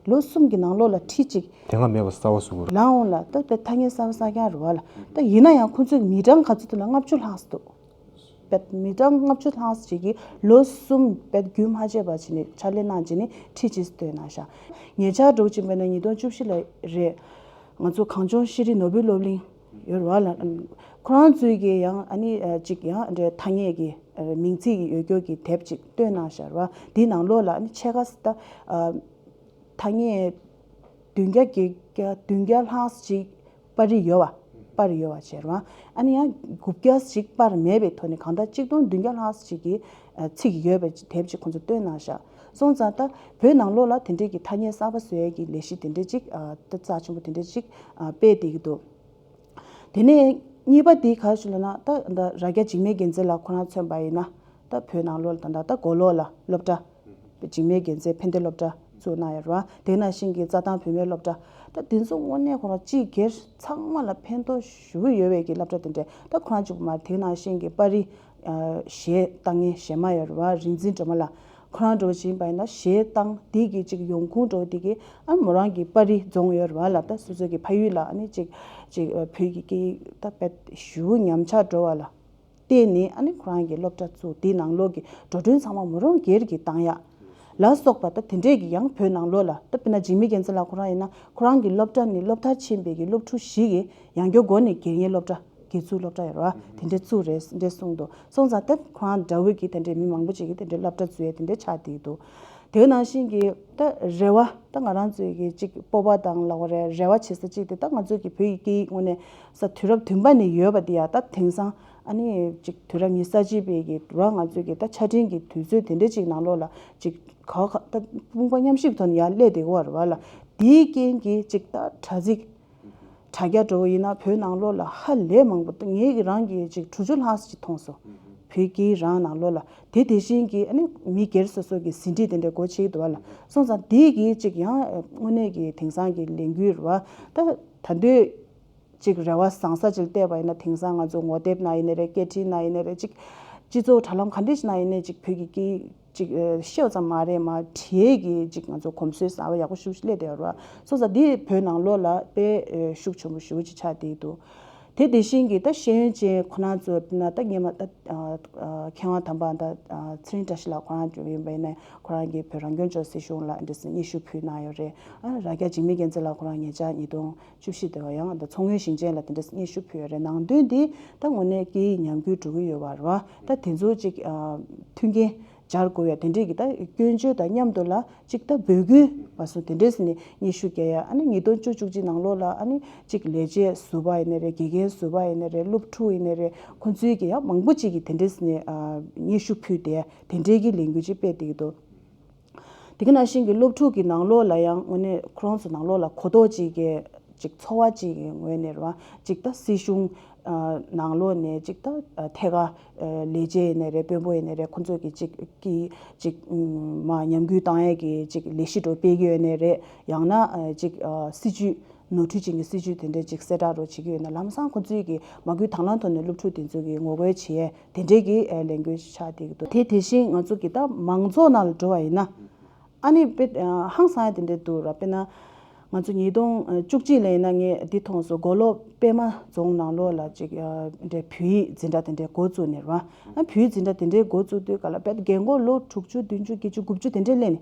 ལོ་གསུམ་གྱི་ནང་ལོགས་ལ་ཁྲི་གཅིག་དེ་སྔ་མེད་པ་གསར་པ་བཟོ་དགོས་རེད། ལའང་ལ་ད་དེ་ཐ་སྙད་གསར་པ་གསར་རྐྱང་རེད་བ་ལ། ད་ཡིན་ན་ཡང་ཁོ་ཚོས་མི་གྲངས་ག་ཚོད་འདུག་ལ་ལྔ་བཅུ་ལྷག་ཙམ་འདུག་བས་མི་གྲངས་ལྔ་བཅུ་ལྷག་ཙམ་ཅིག་གིས་ལོ་གསུམ་བས་རྒྱུན་མ་ཆད་པ་བྱས་ནས་ཕྱག་ལས་གནང་བྱས་ནས་ཁྲི་གཅིག་བཏོན་གནང་ཤག་ཉེ་ཆར་འདྲ་བོ་ཅིག་བྱས་ན་ཉིས་སྟོང་བཅུ་བཞི་ལ་རེད། ང་ཚོ་གངས་ལྗོངས་ཤེས་རིག་ནོར་བུའི་སློབ་གླིང་ཡོད་རེད་བ་ལ། ཁོ་རང་ཚོས་ཀྱི་ཡང་ཨ་ནི་ཅིག་ཡང་འདྲ་ཐ་སྙད་ཀྱི་མིང་ཚིག་གི་ཡོད་རྒྱུ་གི་དེབ་ཅིག་བཏོན་གནང་ཤག་རེད་བ། དེའི་ནང་ལོགས་ལ་ཨ་ནི་ཕྱེད་ཀ་ད། ཐ་སྙད་བདུན་བརྒྱ་བརྒྱད་བརྒྱ་བདུན་བརྒྱ་ལྷག་ཅིག་པར་རིས་ཡོད་པ། པར་ཡོད་པ་བྱས་རེད་བ། ཨ་ནི་ཡང་དགུ་བརྒྱ་ཞིག་པར་མེད་པའི་ཐོག་ནས་གང་ལྟར་གཅིག་སྟོང་བདུན་བརྒྱ་ལྷག་ཅིག་གི་ཚིག་ཡོད་པའི་དེབ་ཅིག་ཁོང་ཚོས་བཏོན་གནང་ཤག་སོང་ཙང་ད་བོད་ནང་ལོགས་ལ་དེ་འདྲས་ཀྱི་ཐ་སྙད་གསར་པ་བཟོ་ཡས་ཀྱི་ལས་གཞི་དེ་འདྲས་ཅིག་ད་རྩ་ཆེན་པོ་དེ་འདྲས་ཅིག་སྤེལ་བསྡད་ཀྱི་འདུག་དེ་ནས་གཉིས་པ་དེ་ག་རེ་ཞུ་ལབ་ན། ད་ད་རྭ་རྒྱ་འཇིགས་མེད་རྒྱལ་མཚན་ལགས་ཁོ་རང་མཚོན་པ་ཡིན་ན། ད་བོད་ནང་ལོགས་ལ་ད་ད་ད་མགོ་ལོག་ལ་སློབ་གྲྭ། འཇིགས་མེད་རྒྱལ་མཚན་ཕན་བདེ་སློབ་གྲྭ་བཙུགས་གནང་ཡོད་རེད་བ། དེ་ནང་བཞིན་གྱི་རྩྭ་ཐང་བུད་མེད་སློབ་གྲྭ། ད་དེ་ཚོ་དངོས་གནས་ཁོ་རང་སྤྱི་སྒེར་ཚང་མ་ལ་ཕན་ཐོགས་ཞེ་པོ་ཡོད་པའི་གི་སློབ་གྲྭ་དེ་འདྲས། ད་ཁོ་རང་གཅིག་པུ་མ་རེད། དེ་ནང་བཞིན་གྱི་པར་རིས་གཞས་བཏང་མཁན་གཞས་མ་ཡོད་རེད་བ། རིག་འཛིན་སྒྲོལ་མ་ལགས་ཁོ་རང་འདྲ་བོ་ཞིག་ཡིན་པ་ཡིན་ན། གཞས་བཏང་དེ་གི་ཅིག་ཡོང་ཁུངས་འདྲ་བོ་དེ་གི་ཨ་མོ་རང་གི་པར་རིས་རྫོང་ཡོད་རེད་བ་ལ། ད་སོ་སོ་གི་ཕ་ཡུལ་ལ་ཨ་ནི་ཅིག་ཅིག་བོད་ཀྱི་སྐད་ཡིག་ད་དཔེ་ཞེ་པོ་ཉམས་ཆག་འགྲོ་བ་ལ་བརྟེན་ནས་ཨ་ནི་ཁོ་རང་གི་སློབ་གྲྭ་བཙུགས། དེའི་ནང་ལོགས་ཀྱི་འགྲོ་གྲོན་ཚང་མ་མོ་རང་སྒེར་གྱིས་བཏང་ཡག་ལ་སོགས་པ་ད་དེ་འདྲས་ཀྱི་ཡང་བོད་ནང་ལོགས་ལ། ད་དཔེར་ན་འཇིགས་མེད་རྒྱལ་མཚན་ལགས་ཁོ་རང་ཡིན་ན་ཁོ་རང་གི་སློབ་གྲྭ་ནི་སློབ་མཐར་ཕྱིན་པའི་གི་སློབ་ཕྲུག་ཞིག་གིས་ཡང་སྐྱར་སྒོ་ནས་སྒེར་གཉེར་སློབ་གྲྭ། དགེ་ཚུལ་སློབ་གྲྭ་ཡོད་རེད་བ། དེ་འདྲས་བཙུགས་རེད་འདྲས་གསུངས་འདུག་སོང་ཙང་ད་ཁོ་རང་འདྲ་བོ་གི་དེ་འདྲས་མི་མང་པོ་ཅིག་གིས་དེ་འདྲས་སློབ་གྲྭ་བཙུགས་ཡས་དེ་འདྲས་ཆགས་བསྡད་འདུག་དེ་ནང་བཞིན་གྱི་ད་རེ་བ། ད་ང་རང་ཚོའི་གི་ཅིག་སྤོབས་པ་དང་ལབ་དགོས་རེད། རེ་བ་བྱེད་ས་ཅིག་དེ་ད་ང་ཚོའི་གི་བོད་ཡིག་སྐད་ཡིག་དངོས་གནས་ས་དུས་རབས་བདུན་པ་ནས་ཡོད་པ་དེ་ཡ་ད་དེང་སང་ཨ་ནི་ཅིག་དུས་རབས་ཉི་ཤུ་རྩ་གཅིག་པའི་གི་ར་ང་ཚོའི་གི་ད་ཆ་འཕྲིན་གྱི་དུས་ཚོད་དེ་འདྲས་ཅིག་ནང་ལོགས་ལ་ཅིག་ག་ག་ད་དཔུང་པ་མཉམ་གཤིབ་ཐོག་ནས་ཡར་སླེབས་བསྡད་ཀྱི་ཡོད་རེད་བ་ལ། དེའི་རྐྱེན་གྱིས་ཅིག་ད་དྲ་ཚིགས། དྲ་རྒྱ་འདྲ་བོ་ཡིན་ན་བོད་ནང་ལོགས་ལ་ཧ་ལས་མང་པོ། ད་ངས་ཀྱི་རང་གི་ཅིག་དྲུག་ཅུ་ལྷག་ཙམ་ཅིག་མཐོང་སོང་། བོད་ཀྱི་རང་ནང་ལོགས་ལ་དེ་དེ་བཞིན་གྱི་ཨ་ནི་མི་སྒེར་སོ་སོ་གི་ཟིན་བྲིས་དེ་འདྲ་སྒོ་ཕྱེ་གི་འདུག་བ་ལ། སོང་ཙང་དེ་གི་ཅིག་ཡང་དངོས་གནས་ཀྱི་དེང་སང་གི་ལས་འགུལ་རེད་བ། ད་ད་འདོད་ཅིག་རེ་བ་བཟང་ས་ཅིག་བལྟས་པ་ཡིན་ན། དེང་སང་ང་ཚོ་ངོ་དེབ་ན་ཡིན་ནའི་རེད། སྐད་འཕྲིན་ན་ཡིན་ནའི་རེད། ཅིག་སྤྱི་ཚོགས་དྲ་ལམ་ག་འདྲ་ཞིག་ན་ཡིན་ནའི་ཅིག་བོད་ཀྱི་སྐད་ཅིག་ཨ་ཤེས་པ་ཙམ་མ་རེད། མ་བྲིས་ཀྱི་ཅིག་ང་ཚོ་གོམས་སྲོལ་གསར་པ་ཡག་པོ་ཞེ་པོ་ཅིག་སླེབས་བསྡད་ཡོད་རེད་བ། སོང་ཙང་འདི་བོད་ནང་ལོགས་ལ་དཔེ་ཨ་ཤུགས་ཆེན་པོ་ཞེ་པོ་ཅིག་ཆགས་བསྡད་འདུག་དེ་དེ་བཞིན་གྱི་ད་ཤེས་ཡོན་ཅན་ཁོ་རང་ཚོ་ན་ད་སྔོན་མ་ད་ཨ་ཨ་མཁས་དབང་དམ་པ་ད་ཨ་ཚེ་རིང་བཀྲ་ཤིས་ལགས་ཁོ་རང་ཡིན་པ་ཡིན་ན་ཁོ་རང་གིས་བོད་རང་སྐྱོང་ལྗོངས་སྲིད་གཞུང་ལ་འདི་འདྲ་སྙན་ཞུ་ཕུལ་གནང་ཡོད་རེད། ཨ་རྭ་རྒྱ་འཇིགས་མེད་རྒྱལ་མཚན་ལགས་ཁོ་རང་ཉེ་ཆར་ཉིས་སྟོང་བཅུ་བཞི་དེ་བ་ཡང་ད་མཚོ་སྔོན་ཞིང་ཆེན་ལ་དེ་འདྲ་སྙན་ཞུ་ཕུལ་ཡོད་རེད། ནང་དོན་འདི་ད་དངོས་གནས་སྐད་ཡིག་ཉམས་རྒུད་འགྲོ་གི་ཡོད་པ་རེད་བ། ད་དེ་ཚོ་ཅིག་ཨ་མཐུན་རྐྱེན་སྦྱར་དགོས་ཡ་དེ་འདྲས་ཀྱི་ད་སྐྱོན་བརྗོད་དང་མཉམ་དུ་ལ་ཅིག་ད་འབོད་སྐུལ་བ་སོ་དེ་འདྲས་ནས་སྙན་ཞུ་རྒྱག་ཡ། ཨ་ནི་ཉིས་སྟོང་བཅུ་གཅིག་ནང་ལོགས་ལ་ཨ་ནི་ཅིག་ལས་བྱེད་ཟུར་པ་ཡིན་ནའི་རེད། དགེ་རྒན་ཟུར་པ་ཡིན་ནའི་རེད། སློབ་ཕྲུག་ཡིན་ནའི་རེད། ཁོང་ཚོའི་གི་ཡང་མང་པོ་ཅིག་གིས་དེ་འདྲས་ནས་ཨ་སྙན་ཞུ་ཕུལ་ཏེ་དེ་འདྲས་ཀྱི་ལས་འགུལ་ཅིག་སྤེལ་བསྡད་ཀྱི་འདུག་དེ་ག་ནང་བཞིན་གྱི་སློབ་ཕྲུག་གི་ནང་ལོགས་ལ་ཡང་དངོས་གནས་ཁོ་རང་ཚོ་ནང་ལོགས་ལ་གོ་རྟོགས་ཅིག་གི་ཅིག་ཚོར་བ་ཅིག་གི་ངོས་ནས་རེད་བ། ཅིག་ད་སྲིད་གཞུང་ཨ་ནང་ལོགས་ནས་ཅིག་ད་ཨ་ཐད་ཀར་ཨ་ལས་བྱེད་ཡིན་ནའི་རེད། དཔོན་པོ་ཡིན་ནའི་རེད། ཁོང་ཚོ་གི་ཅིག་གི་ཅིག་ཨུམ་མ་ཉམས་རྒུད་བཏང་ཡས་ཀྱི་ཅིག་ལས་གཞི་འགྲོ་སྤེལ་གྱི་ཡོད་ནའི་རེད། ཡང་ན་ཨ་ཅིག་ཨ་སྲིད་ཇུས་ནོར་འཁྲུལ་ཅན་གྱི་སྲིད་ཇུས་དེ་འདྲས་ཅིག་གསལ་བསྒྲགས་རོགས་བྱེད་ཀྱི་ཡོད་ན། ལམ་སང་ཁོང་ཚོའི་གི་མ་བསྐུལ་དང་བླངས་ཐོག་ནས་སློབ་ཕྲུག་དེ་ཚོ་གི་ངོ་རྒོལ་བྱེད་ཡས་དེ་འདྲས་ཀྱི་ཨ་ལས་འགུལ་ཆགས་བསྡད་ཀྱི་འདུག་དེ་དེ་བཞིན་ང་ཚོ་གི་ད་མང་ཚོགས་ནང་ལ་འགྲོ་བ་ཡིན་ན། ཨ་ནི་དཔེ་ཨ་ཧང་སང་ཡ་དེ་འདྲས་འདུག་ར། དཔེར་ན་ང་ཚོ་ཉིས་སྟོང་བཅུ་གཅིག་ལ་ཡིན་ན་ངས་འདི་མཐོང་སོང་། མགོ་ལོག་པད་མ་རྫོང་ནང་ལོགས་ལ་ཅིག་ཨ་འདྲས་བོད་ཡིག་འཛིན་གྲྭ་དེ་འདྲས་འགོ་བཙུགས་ནས་ར། ཨ་བོད་ཡིག་འཛིན་གྲྭ་དེ་འདྲས་འགོ་བཙུགས་དུས་ག་ལ་དཔེ་རྒན་གོག་ལོ་དྲུག་ཅུ་བདུན་ཅུ་བརྒྱད་ཅུ་དགུ་བཅུ་དེ་འདྲས་སླེབས་ནས།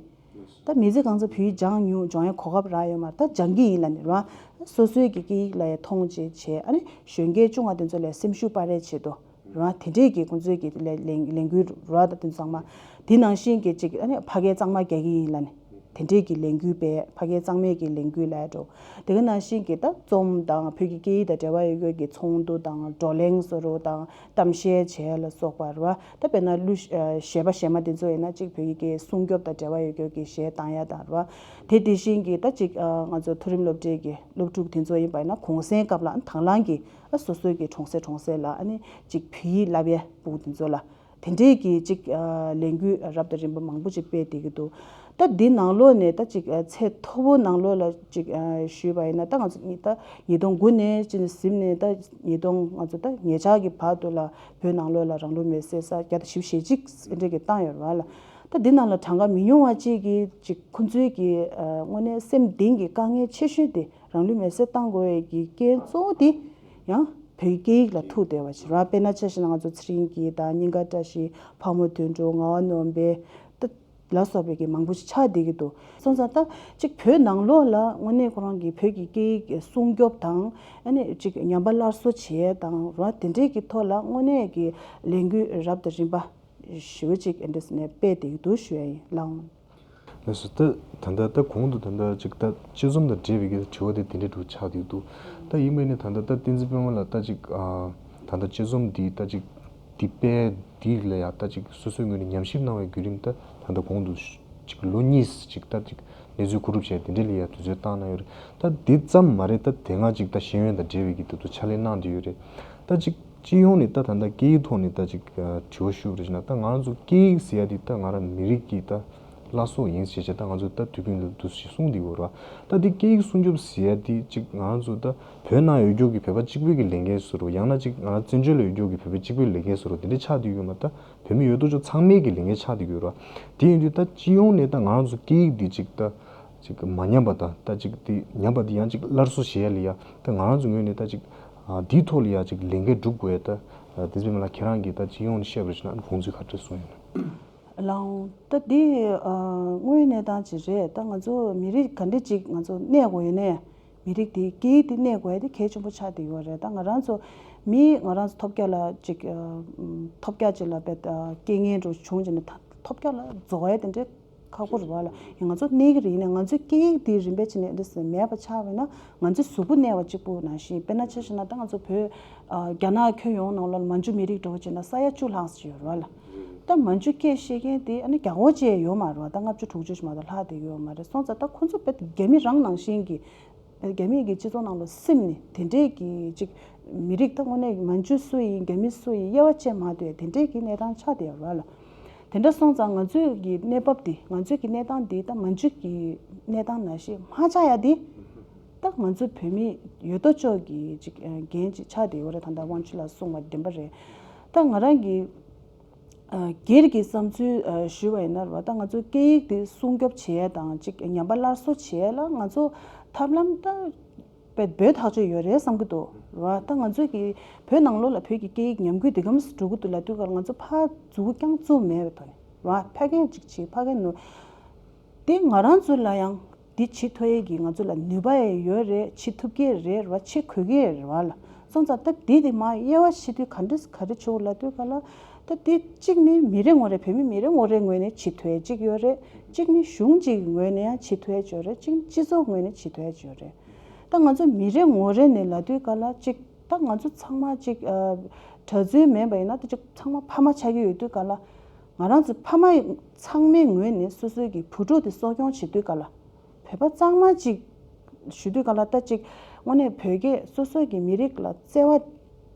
ད་མི་ཚེ་གང་ཚོ་བོད་ཡིག་སྦྱང་མྱོང་སྦྱོང་ཡ་གོ་སྐབས་རག་ཡོད་མ་རེད། ད་སྦྱང་གི་ཡིན་ལབ་ནས་ར། སོ་སོའི་གི་སྐད་ཡིག་ལ་ཡ་མཐོང་ཆེན་བྱས། ཨ་ནི་གཞོན་སྐྱེས་ཆུང་བ་དེ་ཚོ་ལ་སེམས་ཤུགས་སྤར་རེས་བྱེད་དོ། རང་དེ་འདྲས་ཀྱི་ཁོང་ཚོའི་གི་ལས་ལས་ལས་འགུལ་ར། ད་དེ་ཚང་མ་དེ་ནང་བཞིན་གྱི་ཅིག་ཨ་ནི་ཕ་གིའི་གཙང་མ་རྒྱག་གི་ཡིན་ལབ་ནས། དེ་འདྲས་ཀྱི་ལས་འགུལ་སྤེལ། ཕ་གིའི་གཙང་མའི་གི་ལས་འགུལ་ལ་འགྲོ། དེ་ག་ནང་བཞིན་གྱི་ད་རྩོམ་དང་བོད་ཀྱི་སྐད་ཡིག་དང་འབྲེལ་བ་ཡོད་རྒྱུ་གི་ཚོགས་འདུ་དང་བགྲོ་གླེང་བཟོ་རོགས་དང་གཏམ་བཤད་བྱས་ལ་སོགས་པ་རེད་བ། ད་དཔེར་ན་གླུ་གཞས་པ་གཞས་མ་དེ་ཚོ་ཡིན་ན་གཅིག་བོད་ཀྱི་སྐད་སྲུང་སྐྱོབ་དང་འབྲེལ་བ་ཡོད་རྒྱུ་གི་གཞས་བཏང་ཡ་དང་རེད་བ། དེ་དེ་བཞིན་གྱི་ད་གཅིག་ང་ཚོ་མཐོ་རིམ་སློབ་གྲྭའི་གི་སློབ་ཕྲུག་དེ་ཚོ་ཡིན་པ་ཡིན་ན་གུང་སེང་སྐབས་ལ་དང་བླངས་ཀྱི་ཨ་སོ་སོའི་གི་གྲོང་གསེབ་གྲོང་གསེབ་ལ་ཨ་ནི་གཅིག་བོད་ཡིག་བསླབ་ཡ་ཕྲུ་གུ་དེ་ཚོ་ལ། དེ་འདྲས་ཀྱི་ཅིག་ཨ་ལས་འགུལ་རབ་དང་རིམ་པ་མང་པོ་ཅིག་སྤེལ་བསྡད་ཀྱི་འདུག་ད་འདི་ནང་ལོགས་ནས་ད་ཅིག་ཨ་ཚད་མཐོ་པོ་ནང་ལོགས་ལ་ཅིག་ཨ་ཞུས་པ་ཡིན་ན། ད་ང་ཚོ་ད་ཉིས་སྟོང་དགུ་ནས་ཅིག་གཟིམ་ནས་ད་ཉིས་སྟོང་ང་ཚོ་ད་ཉེ་ཆར་གྱི་བར་དུ་ལ་བོད་ནང་ལོགས་ལ་རང་ལུས་མེར་སྲེག་ས་བརྒྱ་དང་བཞི་བཅུ་ཞེ་གཅིག་འདྲས་ཀྱི་བཏང་ཡོད་རེད་བ་ལ། ད་འདི་ནང་ལ་གྲངས་ཀ་མི་ཉུང་བ་ཅིག་གིས་ཅིག་ཁོ་ཚོའི་གི་ཨ་དངོས་གནས་སེམས་གཏིང་གི་དཀའ་ངལ་ཆེ་ཤོས་དེ་རང་ལུས་མེར་སྲེག་བཏང་དགོས་ཡས་ཀྱི་རྐྱེན་གཙོ་བོ་དེ་ཡང་བོད་སྐད་ཡིག་ལ་ཐུག་བསྡད་པ་ཞིག་རེད། དཔེར་ན་ཆ་བཞག་ན་ང་ཚོ་ཚེ་རིང་སྐྱིད་དང་སྙིང་དཀར་བཀྲ་ཤིས། ཕག་མོ་དོན་གྲུབ། ངག་དབང་ནོར་བུ་ད་ལ་སོགས་པའི་གི་མང་པོ་ཞིག་ཆགས་བསྡད་ཀྱི་འདུག་སོང་ཙང་ད་ཅིག་བོད་ནང་ལོགས་ལ་དངོས་གནས་ཁོ་རང་གི་བོད་ཀྱི་སྐད་ཡིག་སྲུང་སྐྱོབ་དང་ཨ་ནི་ཅིག་ཉམས་པ་སླར་གསོ་བྱེད་ཡས་དང་རེད་བ། དེ་འདྲས་ཀྱི་ཐོག་ལ་དངོས་གནས་ཀྱི་ལས་འགུལ་རབ་དང་རིམ་པ་ཞེ་པོ་ཅིག་ཨེ་འདྲས་ནས་སྤེལ་བསྡད་ཀྱི་འདུག་ཞུ་ཡ་ཡིན་ལགས། ལགས་སོ། ད་ད་ལྟ་ད་གོང་དུ་ད་ལྟ་ཅིག་ད་དཔྱད་རྩོམ་དང་འབྲེལ་བའི་གི་དྲི་བ་དེ་དེ་འདྲའི་འདྲ་ཆགས་བསྡད་འདུག་ད་ཡིན་པ་ནི་ད་ལྟ་ད་བསྟན་འཛིན་པད་མ་ལགས་ད་ཅིག་ཨ་ད་ལྟ་དཔྱད་རྩོམ་འདི་ད་ཅིག་འདི་སྤེལ་འདི་ལ་ཡ་ད་ཅིག་སོ་སོའི་ངོས་ནས་ཉམས་ཞིབ་གནང་བའི་བརྒྱུད་རིམ་ད་ད་ལྟ་གོང་དུ་ཅིག་ལོ་གཉིས་ཅིག་ད་ཅིག་གནས་ཚུལ་བསྡུ་རུབ་བྱས་དེ་འདྲའི་ལ་ཡ་དུས་ཚོད་བཏང་གནང་ཡོད་རེད། ད་འདི་ཙམ་མ་རེད། ད་དེ་སྔ་ཅིག་ད་ཤེས་ཡོན་དང་འབྲེལ་བའི་གི་ད་དུ་ཕྱག་ལས་གནང་བསྡད་ཡོད་རེད། ད་ཅིག་སྤྱི་ཡོངས་ནས་ད་ད་ལྟ་སྐད་ཡིག་ཐོག་ནས་ད་ཅིག་ཨ་དྲི་བ་ཞུ་བ་རེད་ཅེ་ན། ད་ང་རང་ཚོ་སྐད་ཡིག་ཟེར་ཡ་དེ་ད་ང་རང་མི་རིགས་ཀྱི་ད་བླ་སྲོག་ཡིན་ཞེས་བྱས་ད་ང་ཚོ་ད་དུས་རྒྱུན་དུ་འདུག་ཞེས་གསུངས་བསྡད་ཡོད་རེད་བ། ད་དེ་སྐད་ཡིག་སྲུང་སྐྱོབ་ཟེར་ཡ་དེ་ཅིག་ང་རང་ཚོ་ད་བོད་ནང་ཡོད་རྒྱུ་གི་བོད་པ་གཅིག་པུའི་གི་ལས་འགན་བཟོ་འདྲ། ཡང་ན་ཅིག་ང་རང་བཙན་བྱོལ་ལ་ཡོད་རྒྱུ་གི་བོད་པ་གཅིག་པུའི་ལས་འགན་བཟོ་འདྲ་དེ་འདྲ་ཆགས་བསྡད་ཡོད་མ་རེད། ད་བོད་མི་ཡོད་དོ་ཅོག་ཚང་མའི་གི་ལས་འགན་ཆགས་བསྡད་ཡོད་རེད་བ། དེ་ཡིན་དུས་ད་སྤྱི་ཡོངས་ནས་ད་ང་རང་ཚོ་སྐད་ཡིག་འདི་ཅིག་ད་ཅིག་མ་ཉམས་པ་དང་ད་ཅིག་དེ་ཉམས་པ་དེ་ཡང་ཅིག་སླར་གསོ་བྱེད་ཡ་ལ་ཡ་ད་ང་རང་ཚོ་ངོས་ནས་ད་ཅིག་ཨ་འདིའི་ཐོག་ལ་ཡ་ཅིག་ལས་འགན་སྒྲུབ་དགོས་ཡ། ད་ཨ་དེ་ཚོའི་མི་ལ་ཁྱེད་རང་གིས་ད་སྤྱི་ཡོངས་ནས་བཤད་པ་རེད་ཅེ་ན་དགོངས་ཚུལ་ག་འདྲ་གསུངས་ཡོད་ན། ལགས། ད་འདི་ཨ་དངོས་ཡོད་གནས་སྟངས་ཅིག་རེད། ད་ང་ཚོ་མི་རིགས་ག་འདྲ་ཅིག་ང་ཚོ་གནས་དགོས་ཡོད་ནའི་མི་རིགས་དེ་སྐད་ཡིག་དེ་གནས་དགོས་ཡ་དེ་གལ་ཆེན་པོ་ཆགས་བསྡད་ཡོད་རེད། ད་ང་རང་ཚོ་མི་ང་རང་ཚོ་ཐོབ་རྒྱ་ལ་ཅིག་ཨ་ཐོབ་རྒྱ་ཅིག་ལ་དཔེ་ཨ་རྐྱེན་ངན་འདྲ་བྱུང་བྱས་ནས་ད་ཐོབ་རྒྱ་ལ་རྫོགས་ཡ་དེ་འདྲའི་ཁག་པོ་རེད་བ་ལ། ཡང་ང་ཚོ་གནས་ཀྱི་རེད། ཡིན་ནའི་ང་ཚོའི་སྐད་ཡིག་དེ་རིམ་པས་བྱས་ནས་འདི་ཟེར་མེད་པ་ཆགས་པ་ཡིན་ན་ང་ཚོའི་གཟུགས་པོ་གནས་པ་གཅིག་པུ་ནང་བཞིན། དཔེར་ན་ཆ་བཞག་ན་ད་ང་ཚོ་བོད་ཨ་རྒྱ་ནག་ཁྱོན་ཡོངས་ནང་ལོགས་ལ་མན་ཇུ་མི་རིགས་འདྲ་བོ་བྱས་ན་ས་ཡ་བཅུ་ལྷག་ཙམ་ཡོད་རེད་བ་ལ། ད་མན་ཇུ་སྐད་བཤད་མཁན་དེ་ཨ་ནི་རྒྱ་གོ་བཅས་ཡོད་མ་རེད་བ། ད་ལྔ་བཅུ་དྲུག་ཅུ་ཞིག་མ་གཏོགས་ལྷག་བསྡད་ཡོད་མ་རེད། སོང་ཙང་ད་ཁོ་ཚོ་དཔེ་རྒྱ་མི་རང་ནང་བཞིན་གྱི་རྒྱ་མིའི་གི་སྤྱི་ཚོགས་ནང་ལ་སིམ་ནས་དེ་འདྲས་ཀྱི་ཅིག་མི་རིགས་ད་དངོས་གནས་མན་ཇུ་སུ་ཡིན་རྒྱ་མི་སུ་ཡིན་དབྱེ་བ་ཕྱེ་མ་སྡོད་དེ་འདྲས་ཀྱི་གནས་སྟངས་ཆགས་བསྡད་ཡོད་རེད་བ་ལ། དེ་འདྲ་སོང་ཙང་ང་ཚོའི་གི་གནས་བབ་འདི་ང་ཚོའི་གི་གནས་སྟངས་འདི་ད་མན་ཇུ་གི་གནས་སྟངས་ནང་བཞིན་མ་ཆགས་ཡ་འདི་ད་ང་ཚོ་བོད་མི་ཡོད་དོ་ཅོག་གི་ཅིག་འགན་ཅིག་ཆགས་བསྡད་ཡོད་རེད། ད་ལྟ་དབང་ཕྱུག་ལགས་གསུངས་པ་བདེན་པ་རེད། ད་ང་རང་གི་སྒེར་གྱི་བསམ་ཚུལ་ཞུས་པ་ཡིན་ན་རེད་བ། ད་ང་ཚོ་སྐད་ཡིག་འདི་སྲུང་སྐྱོབ་བྱེད་ཡ་དང་ཅིག་ཉམས་པ་སླར་གསོ་བྱེད་ཡ་ལ་ང་ཚོ་ཐབས་ལམ་ད་དཔེ་འབོད་ཐག་ཆོད་ཡོད་རེད་བསམ་གྱི་འདུག་ར། ད་ང་ཚོས་ཀྱི་བོད་ནང་ལོགས་ལ་བོད་ཀྱི་སྐད་ཡིག་ཉམས་རྒུད་འདི་གམ་སེ་འགྲོ་གི་འདུག་ལབ་དུས་ཀར་ང་ཚོ་ཕར་མཛུབ་གུ་རྐྱང་བཙུགས་མེད་པའི་ཐོག་ནས་ར། ཕ་གིར་ཅིག་བྱེད་ཕ་གིར་ནུ། དེ་ང་རང་ཚོ་ལ་ཡང་འདི་བྱེད་ཐུབ་ཡས་ཀྱི་ང་ཚོ་ལ་ནུས་པ་ཡང་ཡོད་རེད། བྱེད་ཐུབ་ཀྱི་རེད་ར། བྱེད་དགོས་ཀྱི་རེད་བ་ལ། སོང་ཙང་ད་འདི་དེ་མ་དབྱེ་བ་ཕྱེ་དུས་ག་འདྲ་ག་རེ་བྱེད་དགོས་ལབ་དུས་ཀ་ལ། ད་འདི་གཅིག་ནི་མི་རེ་ངོ་རེ་བོད་མི་མི་རེ་ངོ་རེ་ངོས་ནས་བྱེད་ཐུབ་ཡས་གཅིག་ཡོད་རེད། གཅིག་ནི་གཞུང་གཅིག་གི་ངོས་ནས་ཡང་བྱེད་ཐུབ་ཡས་ཅིག་ཡོད་རེད། གཅིག་ནི་སྤྱི་ཚོགས་ངོས་ནས་བྱེད་ཐུབ་ཡས་ཅིག་ཡོད་རེད། ད་ང་ཚོ་མི་རེ་ངོ་རེ་ནས་ལབ་དུས་ཀ་ལ་ཅིག་ད་ང་ཚོ་ཚང་མ་ཅིག་ཨ་གྲྭ་བཙུན་མིན་པ་ཡིན་ན་ད་ཅིག་ཚང་མ་ཕ་མ་ཆགས་ཀྱི་ཡོད་དུས་ཀ་ལ། ང་རང་ཚོ་ཕ་མ་ཚང་མའི་ངོས་ནས་སོ་སོའི་གི་བུ་ཕྲུག་དེ་གསོ་སྐྱོང་བྱེད་དུས་ཀ་ལ། བོད་པ་གཙང་མ་ཅིག་ཞུ་དུས་ཀ་ལ་ད་ཅིག་དངོས་གནས་བོད་སྐད་སོ་སོའི་གི་མི་རིགས་ལ་བརྩེ་བ་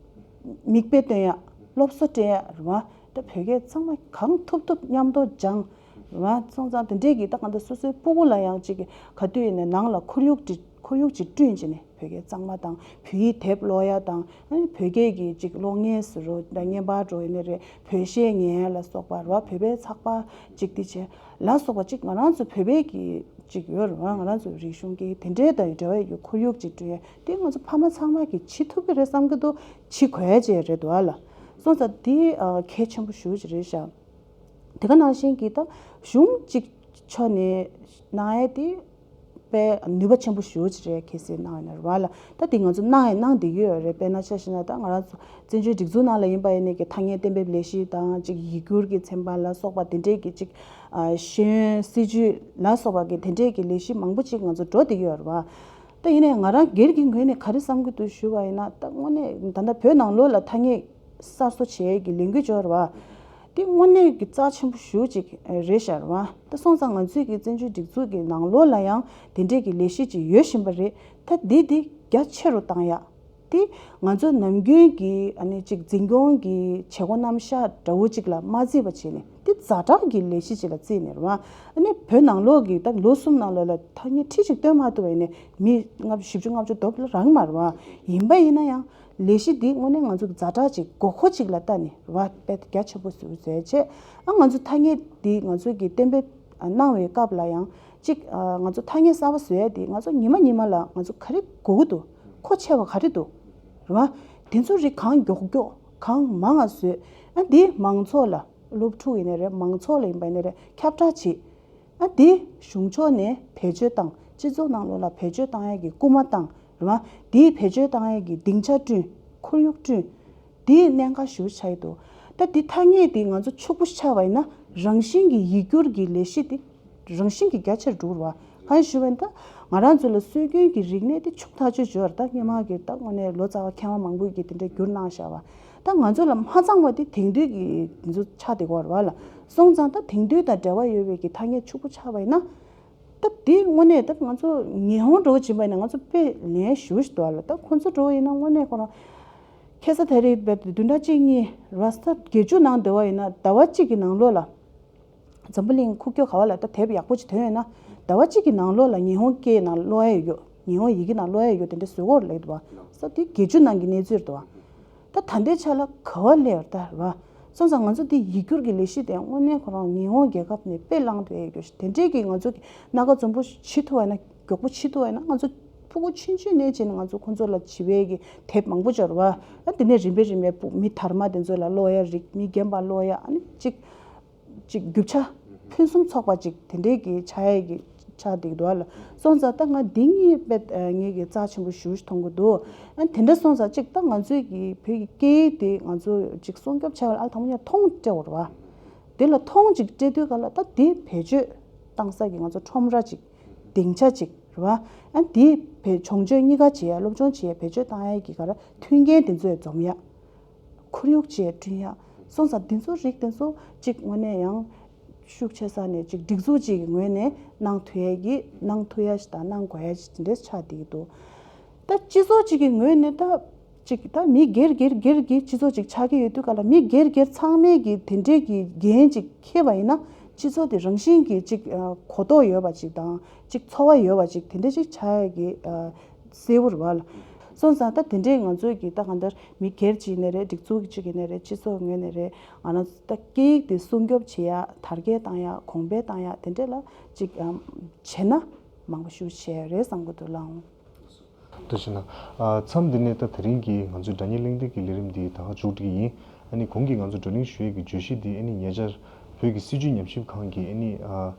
མིག་དཔེ་སྟོན་ཡ། སློབ་གསོ་སྤྲད་ཡ་རེད་བ། ད་བོད་སྐད་གཙང་མ་གང་ཐུབ་ཐུབ་མཉམ་དུ་སྦྱང་རེད་བ། སོང་ཙང་དེ་འདྲས་ཀྱི་ད་གང་ལྟར་སོ་སོའི་སྤུ་གུ་ལ་ཡང་ཅིག་ག་དུས་ཡིན་ནའི་ནང་ལ་ཁོར་ཡུག་ཅིག་ཁོར་ཡུག་ཅིག་བསྐྲུན་བྱས་ནས་བོད་སྐད་གཙང་མ་དང་བོད་ཡིག་དེབ་ཀློག་ཡ་དང་ཨ་ནི་བོད་སྐད་ཀྱི་ཅིག་གློག་བརྙན་ཟེར་རོ། ད་བརྙན་པར་འདྲ་ཡིན་ནའི་རེད། བོད་གཞས་ཉན་ཡ་ལ་སོགས་པ་རེད་བ། བོད་པའི་ཚགས་པར་ཅིག་དེ་བྱས་ལ་སོགས་པ་ཅིག་ང་རང་ཚོ་བོད་པའི་གི་ཅིག་ཡོད་རེད་བ། ང་རང་ཚོ་རིག་གཞུང་གི་དེ་འདྲའི་དང་འབྲེལ་བ་ཡོད་ཁོར་ཡུག་ཅིག་བསྐྲུན་ཡ་དེ་ང་ཚོ་ཕ་མ་ཚང་མ་གིས་བྱེད་ཐུབ་ཀྱི་རེད་བསམ་གྱི་འདུག་བྱེད་དགོས་ཡ་ཅིག་རེད་འདུག་ཨ་ལ། སོང་ཙང་དེ་ཨ་གལ་ཆེན་པོ་ཞེ་པོ་ཅིག་རེད་ཤག་དེ་ག་ནང་བཞིན་གྱི་ད་གཞུང་གཅིག་ཕྱོགས་ནས་གནང་ཡ་དེ་དཔེ་ནུས་པ་ཆེན་པོ་ཞེ་པོ་ཅིག་རེད། གལ་སྲིད་གནང་ཡོད་ན་རེད་བ་ལ། ད་དེ་ང་ཚོ་གནང་ཡང་གནང་བསྡད་ཀྱི་ཡོད་རེད། དཔེར་ན་ཆ་བཞག་ན་ད་ང་རང་ཚོ་བཙན་བྱོལ་སྒྲིག་འཛུགས་ནང་ལ་ཡིན་པ་ཡིན་ནའི་གི་ཐ་སྙད་གཏན་འབེབས་ལས་གཞི་དང་ཅིག་ཡིག་སྒྱུར་གྱི་ཚན་པ་ལ་སོགས་པ་དེ་འདྲས་ཀྱི་ཅིག་ ཨ་ཤེས་ཡོན་སྲིད་ཇུས་ལ་སོགས་པ་གི་དེ་འདྲས་ཀྱི་ལས་གཞི་མང་པོ་ཅིག་ང་ཚོ་འགྲོ་བསྡད་ཀྱི་ཡོད་རེད་བ། ད་ཡིན་ནའི་ང་རང་སྒེར་གྱི་ངོས་ནས་ག་རེ་བསམ་གྱི་འདུག་ཞུ་བ་ཡིན་ན། ད་དངོས་གནས་ད་ལྟ་བོད་ནང་ལོགས་ལ་ཐ་སྙད་གསར་བཟོ་བྱེད་ཀྱི་ལས་འགུལ་ཅིག་ཡོད་རེད་བ། དེ་དངོས་གནས་ཀྱི་རྩ་ཆེན་པོ་ཞེ་པོ་ཅིག་རེད་ཤག་རེད་བ། ད་སོང་ཙང་ང་ཚོའི་གི་བཙན་བྱོལ་སྒྲིག་འཛུགས་ཀྱི་ནང་ལོགས་ལ་ཡང་དེ་འདྲས་ཀྱི་ལས་གཞི་ཅིག་ཡོད་བཞིན་པ་རེད། ད་འདི་འདི་རྒྱ་ཆེ་རུ་བཏང་ཡག་དེ་ང་ཚོ་ནམ་རྒྱུན་གྱི་ཨ་ནི་ཅིག་འཛིན་སྐྱོང་གི་བྱེད་སྒོ་རྣམ་གཞག་འདྲ་བོ་ཅིག་ལ་མ་བརྩིས་པ་བྱས་ནས། དེ་ཛ་དྲག་གི་ལས་གཞི་ཅིག་ལ་བརྩིས་ནས་རེད་བ། ཨ་ནི་བོད་ནང་ལོགས་ཀྱི་ད་ལོ་གསུམ་ནང་ལོགས་ལ་ཐ་སྙད་ཁྲི་གཅིག་བཏོན་མ་ཐུབ་པ་ཡིན་ནའི་མི་ལྔ་བཅུ་བཞི་བཅུ་ལྔ་བཅུ་སྡོད་ལ་རག་མ་རེད་བ། ཡིན་པ་ཡིན་ན་ཡང་ལས་གཞི་འདི་དངོས་གནས་ང་ཚོ་གི་ཛ་དྲག་ཅིག་དགོས་མཁོ་ཅིག་ལ་ལྟ་ནས་རེད་བ། དཔེ་རྒྱ་ཆེན་པོ་བཟོས་བྱས། ཨ་ང་ཚོ་ཐ་སྙད་འདི་ང་ཚོ་གི་གཏན་འབེབས་གནང་བའི་སྐབས་ལ་ཡང་ཅིག་ང་ཚོ་ཐ་སྙད་གསར་པ་བཟོ་ཡ་འདི་ང་ཚོ་ཉི་མ་ཉི་མ་ལ་ང་ཚོ་ག་རེ་དགོས་ཀྱི་འདུག་མཁོ་ཆེ་བ་ག་རེ་འདུག་རེད་བ། དེ་ཚོ་རིགས་གང་མགྱོགས་མགྱོགས་གང་མང་ང་བཟོས། ཨ་འདི་མང་ཚོགས་ལ། སློབ་ཕྲུག་ཡིན་ནའི་རེད། མང་ཚོགས་ལ་ཡིན་པ་ཡིན་ནའི་རེད། ཁྱབ་བསྒྲགས་བྱེད། ཨ་འདི་གཞུང་ཕྱོགས་ནས་བེད་སྤྱོད་བཏང་། སྤྱི་ཚོགས་ནང་ལོགས་ལ་བེད་སྤྱོད་བཏང་ཡས་ཀྱི་སྐུལ་མ་བཏང་། རེད་བ། འདི་བེད་སྤྱོད་བཏང་ཡས་ཀྱི་སྡིངས་ཆ་བསྐྲུན། ཁོར་ཡུག་བསྐྲུན། འདི་གནད་འགག་ཞེ་པོ་ཆགས་ཀྱི་འདུག་ད་འདི་ཐ་སྙད་འདི་ང་ཚོ་ཕྱུག་པོ་ཆགས་པ་ཡིན་ན། རང་བཞིན་གྱི་ཡིག་སྒྱུར་གྱི་ལས་གཞི་འདི་རང་བཞིན་གྱིས་རྒྱ་ཆེར་འགྲོ་གི་རེད་བ། གང་ཞུ་བ་ཡིན་ན། ད་ང་རང་ཚོ་ལ་སྲོལ་རྒྱུན་གྱི་རིག་གནས་དེ་ཕྱུག་ཐག་ཆོད་ཅིག་ཡོད་རེད། ད་སྔོན་མ་གི་ད་དངོས་གནས་ལོ་ཙཱ་བ་མཁས་དབང་མང་པོས་ཀྱིས་དེ་འདྲའི་བསྒྱུར་གནང་བཞག་པ། ད་ང་ཚོ་ལ་མ་ཚང་བ་དེ་དེང་དུས་ཀྱི་དེ་ཚོ་ཆགས་བསྡད་ཀྱི་ཡོད་རེད་བ་ལ། སོང་ཙང་ད་དེང་དུས་དང་འབྲེལ་བ་ཡོད་པའི་གི་ཐ་སྙད་ཕྱུག་པོ་ཆགས་པ་ཡིན་ན། ད་དེ་དངོས་གནས་ད་ང་ཚོ་ཉི་ཧོང་འདྲ་བོ་ཕྱིན་པ་ཡིན་ན་ང་ཚོ་དཔེ་ལན་ཞེ་པོ་ཞིག་འདུག་བ་ལ། ད་ཁོང་ཚོ་འདྲ་བོ་ཡིན་ན་དངོས་གནས་ཁོ་རང་ཁ་སང་དེ་རིང་བདུན་ཕྲག་གཅིག་གཉིས་རེད་བ། ས་བརྒྱད་ཅུ་ནང་བསྡད་པ་ཡིན་ན་ཟླ་བ་གཅིག་གི་ནང་ལོགས་ལ། འཛམ་བུ་གླིང་ཁུག་ཀྱོག་ག་བ་ལ་ད་དེབ་ཡག་པོ་ཅིག་ཐོན་ཡོད་ན། ཟླ་བ་གཅིག་གི་ནང་ལོགས་ལ་ཉི་ཧོང་སྐད་ནང་ཀློག་ཡ་ཡོད། ཉི་ཧོང་ཡི་གེ་ནང་ཀློག་ཡ་ཡོད། དེ་འདྲ་བཟོ་དགོས་རེད་ལབ་འདུག་བ། ས་དེ་བརྒྱད་ཅུ་ནང་གི་གནས་ཚུལ་རེད་འདུག་བ། ད་ད་ལྟའི་ཆ་ལ་ག་བ་སླེབས་ཡོད་རེད་ད་རེད་བ། སོང་ཙང་ང་ཚོ་དེ་ཡིག་སྒྱུར་གྱི་ལས་གཞི་དེ་དངོས་གནས་ཁོ་རང་ཉི་ཧོང་རྒྱལ་ཁབ་ནས་དཔེ་བླངས་ཐུབ་ཡ་ཡོད་ཞིག་དེ་འདྲས་ཀྱི་ང་ཚོ་གི་སྣ་ཁ་འཛོམས་པོ་བྱེད་ཐུབ་པ་ཡིན་ན། མགྱོགས་པོ་བྱེད་ཐུབ་པ་ཡིན་ན། ང་ཚོ་ཕྲུ་གུ་ཆུང་ཆུང་ནས་བྱས་ནས་ང་ཚོ་ཁོང་ཚོ་ལ་བྱེད་པའི་གི་དེབ་མང་པོ་ཅིག་ཡོད་རེད་བ། ཨ་དེ་ནས་རིམ་པས་རིམ་པས་ཕྲུ་མི་དར་མ་དེ་ཚོ་ལ་ཀློག་ཡ་རིགས། མི་རྒན་པ་ཀློག་ཡ། ཨ་ནི་ཅིག་ཅིག་རྒྱུ་ཆ་ཕུན་སུམ་ཚོགས་པ་ཅིག་དེ་འདྲའི་གི་ཆགས་ཡས་ཀྱི་ཆགས་བསྡད་འདུག་ལ། སོང་ཙང་ད་ང་འདི་གཉིས་དཔེ་ངེད་ཀྱི་རྩ་ཆེན་པོ་ཞེ་པོ་ཞིག་མཐོང་གི་འདུག་ཨ་དེ་འདྲ་སོང་ཙང་ཅིག་ད་ང་ཚོའི་གི་བོད་ཀྱི་སྐད་ཡིག་དེ་ང་ཚོ་ཅིག་སྲུང་སྐྱོབ་བྱ་བ་ལ་ཨ་དང་པོ་ཉིད་མཐོང་སྤྲད་དགོས་རེད་བ། དེ་ལ་མཐོང་ཅིག་སྤྲད་དུས་ག་ལ་ད་དེ་བེད་སྤྱོད་བཏང་ས་གི་ང་ཚོ་ཁྲོམ་ར་ཅིག་སྡིངས་ཆ་ཅིག་རེད་བ། ཨ་དེ་བེད་སྦྱོང་སྤྱོད་གཉིས་ཀ་བྱེད་ཡ། སློབ་སྦྱོང་བྱེད་ཡ། བེད་སྤྱོད་བཏང་ཡ་གི་ག་རེ་མཐུན་རྐྱེན་དེ་ཚོ་ཡང་འཛོམས་ཡ། ཁོར་ཡུག་ཅིག་བསྐྲུན་ཡ། སོང་ཙང་འདི་ཚོ་རིགས་དེ་ཚོ་ཅིག་དངོས་གནས་ཡང་ཤུགས་ཆེ་ས་ནས་ཅིག་སྒྲིག་འཛུགས་ཅིག་གི་ངོས་ནས་གནང་ཐུབ་ཡ་གི་གནང་ཐུབ་ཡ་ཞིག་དང་གནང་དགོས་ཡ་ཞིག་དེ་འདྲས་ཆགས་བསྡད་ཀྱི་འདུག་ད་སྤྱི་ཚོགས་ཅིག་གི་ངོས་ནས་ད་ཅིག་ད་མི་སྒེར་སྒེར་སྒེར་གྱི་སྤྱི་ཚོགས་ཅིག་ཆགས་ཀྱི་ཡོད་དུས་ག་ལ་མི་སྒེར་སྒེར་ཚང་མས་ཀྱི་དེ་འདྲས་ཀྱི་འགན་ཅིག་འཁྱེར་བ་ཡིན་ན། སྤྱི་ཚོགས་དེ་རང་བཞིན་གྱིས་ཅིག་གོ་རྟོགས་ཡོད་པ་ཅིག་དང་ཅིག་ཚོར་བ་ཡོད་པ་ཅིག་དེ་འདྲས་ཅིག་ཆགས་ཡ་གི་གསལ་བོ་རེད་བ་ལ། སོང་ཙང་ད་དེ་འདྲའི་ང་ཚོའི་གི་ད་གང་ལྟར་མི་སྒེར་གཅིག་ནས་རེད། སྒྲིག་འཛུགས་གཅིག་གི་ནས་རེད། སྤྱི་ཚོགས་ངོས་ནས་རེད། ང་རང་ཚོ་ད་སྐད་ཡིག་དེ་སྲུང་སྐྱོབ་བྱེད་ཡ། དར་རྒྱས་བཏང་ཡ། གོང་འཕེལ་བཏང་ཡ་དེ་འདྲས་ལ་ཅིག་བྱས་ན་མང་པོ་ཞེ་པོ་བྱས་རེད་བསམ་གི་འདུག་ལགས། ཐུགས་རྗེ་གནང་། མཚམས་འདི་ནས་ད་དེ་རིང་གི་ང་ཚོའི་སྒྲ་སྙན་གླེང་སྟེགས་ཀྱི་ལས་རིམ་འདི་ད་ག་མཇུག་སྒྲིལ་གྱི་ཡིན། ཨ་ནི་གོང་གི་ང་ཚོ་བགྲོ་གླེང་ཞུ་ཡས་ཀྱི་བརྗོད་གཞི་འདི་ཨ་ནི་ཉེ་ཆར་བོད་ཀྱི་སྲིད་བྱུས་ཉམས་ཞིབ་ཁང་གི་ཨ་ནི་ཨ་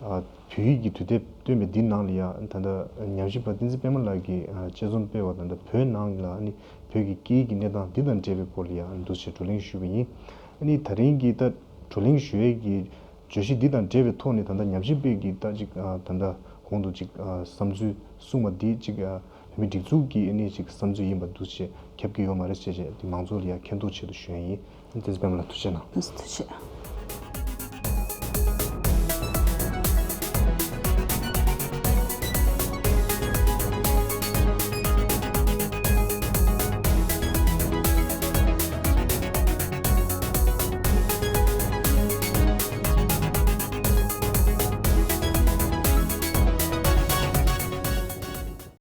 ཨ་བོད་ཡིག་གི་དུས་དེབ་བཏོན་པའི་འདི་ནང་ལ་ཡ། ད་ལྟ་ཉམས་ཞིབ་པ་བསྟན་འཛིན་པད་མ་ལགས་ཀྱིས་ཨ་དཔྱད་རྩོམ་སྤེལ་བ། ད་ལྟ་བོད་ནང་ལ་ཨ་ནི་བོད་ཀྱི་སྐད་ཡིག་གི་གནས་སྟངས་འདི་དང་འབྲེལ་བའི་སྐོར་ལ་ཡ་ཨ་ནི་འདུག་སེ་བགྲོ་གླེང་ཞུས་པ་ཡིན། ཨ་ནི་དེ་རིང་གི་ད་བགྲོ་གླེང་ཞུ་ཡས་ཀྱི་བརྗོད་གཞི་འདི་དང་འབྲེལ་བའི་ཐོག་ནས་ད་ལྟ་ཉམས་ཞིབ་པས་ཀྱིས་ད་ཅིག་ཨ་ད་ལྟ་གོང་དུ་ཅིག་ཨ་བསམ་ཚུལ་གསུངས་པ་འདི་ཅིག་ཨ་བོད་མིའི་སྒྲིག་འཛུགས་ཀྱི་ཨ་ནི་ཅིག་བསམ་ཚུལ་ཡིན་པ་འདུག་སེ་ཁྱབ་ཀྱི་ཡོད་མ་རེད་ཅེས་བྱས་ཏེ་མང་ཚོགས་ལ་ཡང་མཁྱེན་རྟོགས་ཆེད་དུ་ཞུ་ཡ་ཡིན། བསྟན་འཛིན་པད་མ་ལགས་ཐུགས་རྗེ་གནང་། ཐུགས་རྗེ་ཆེ།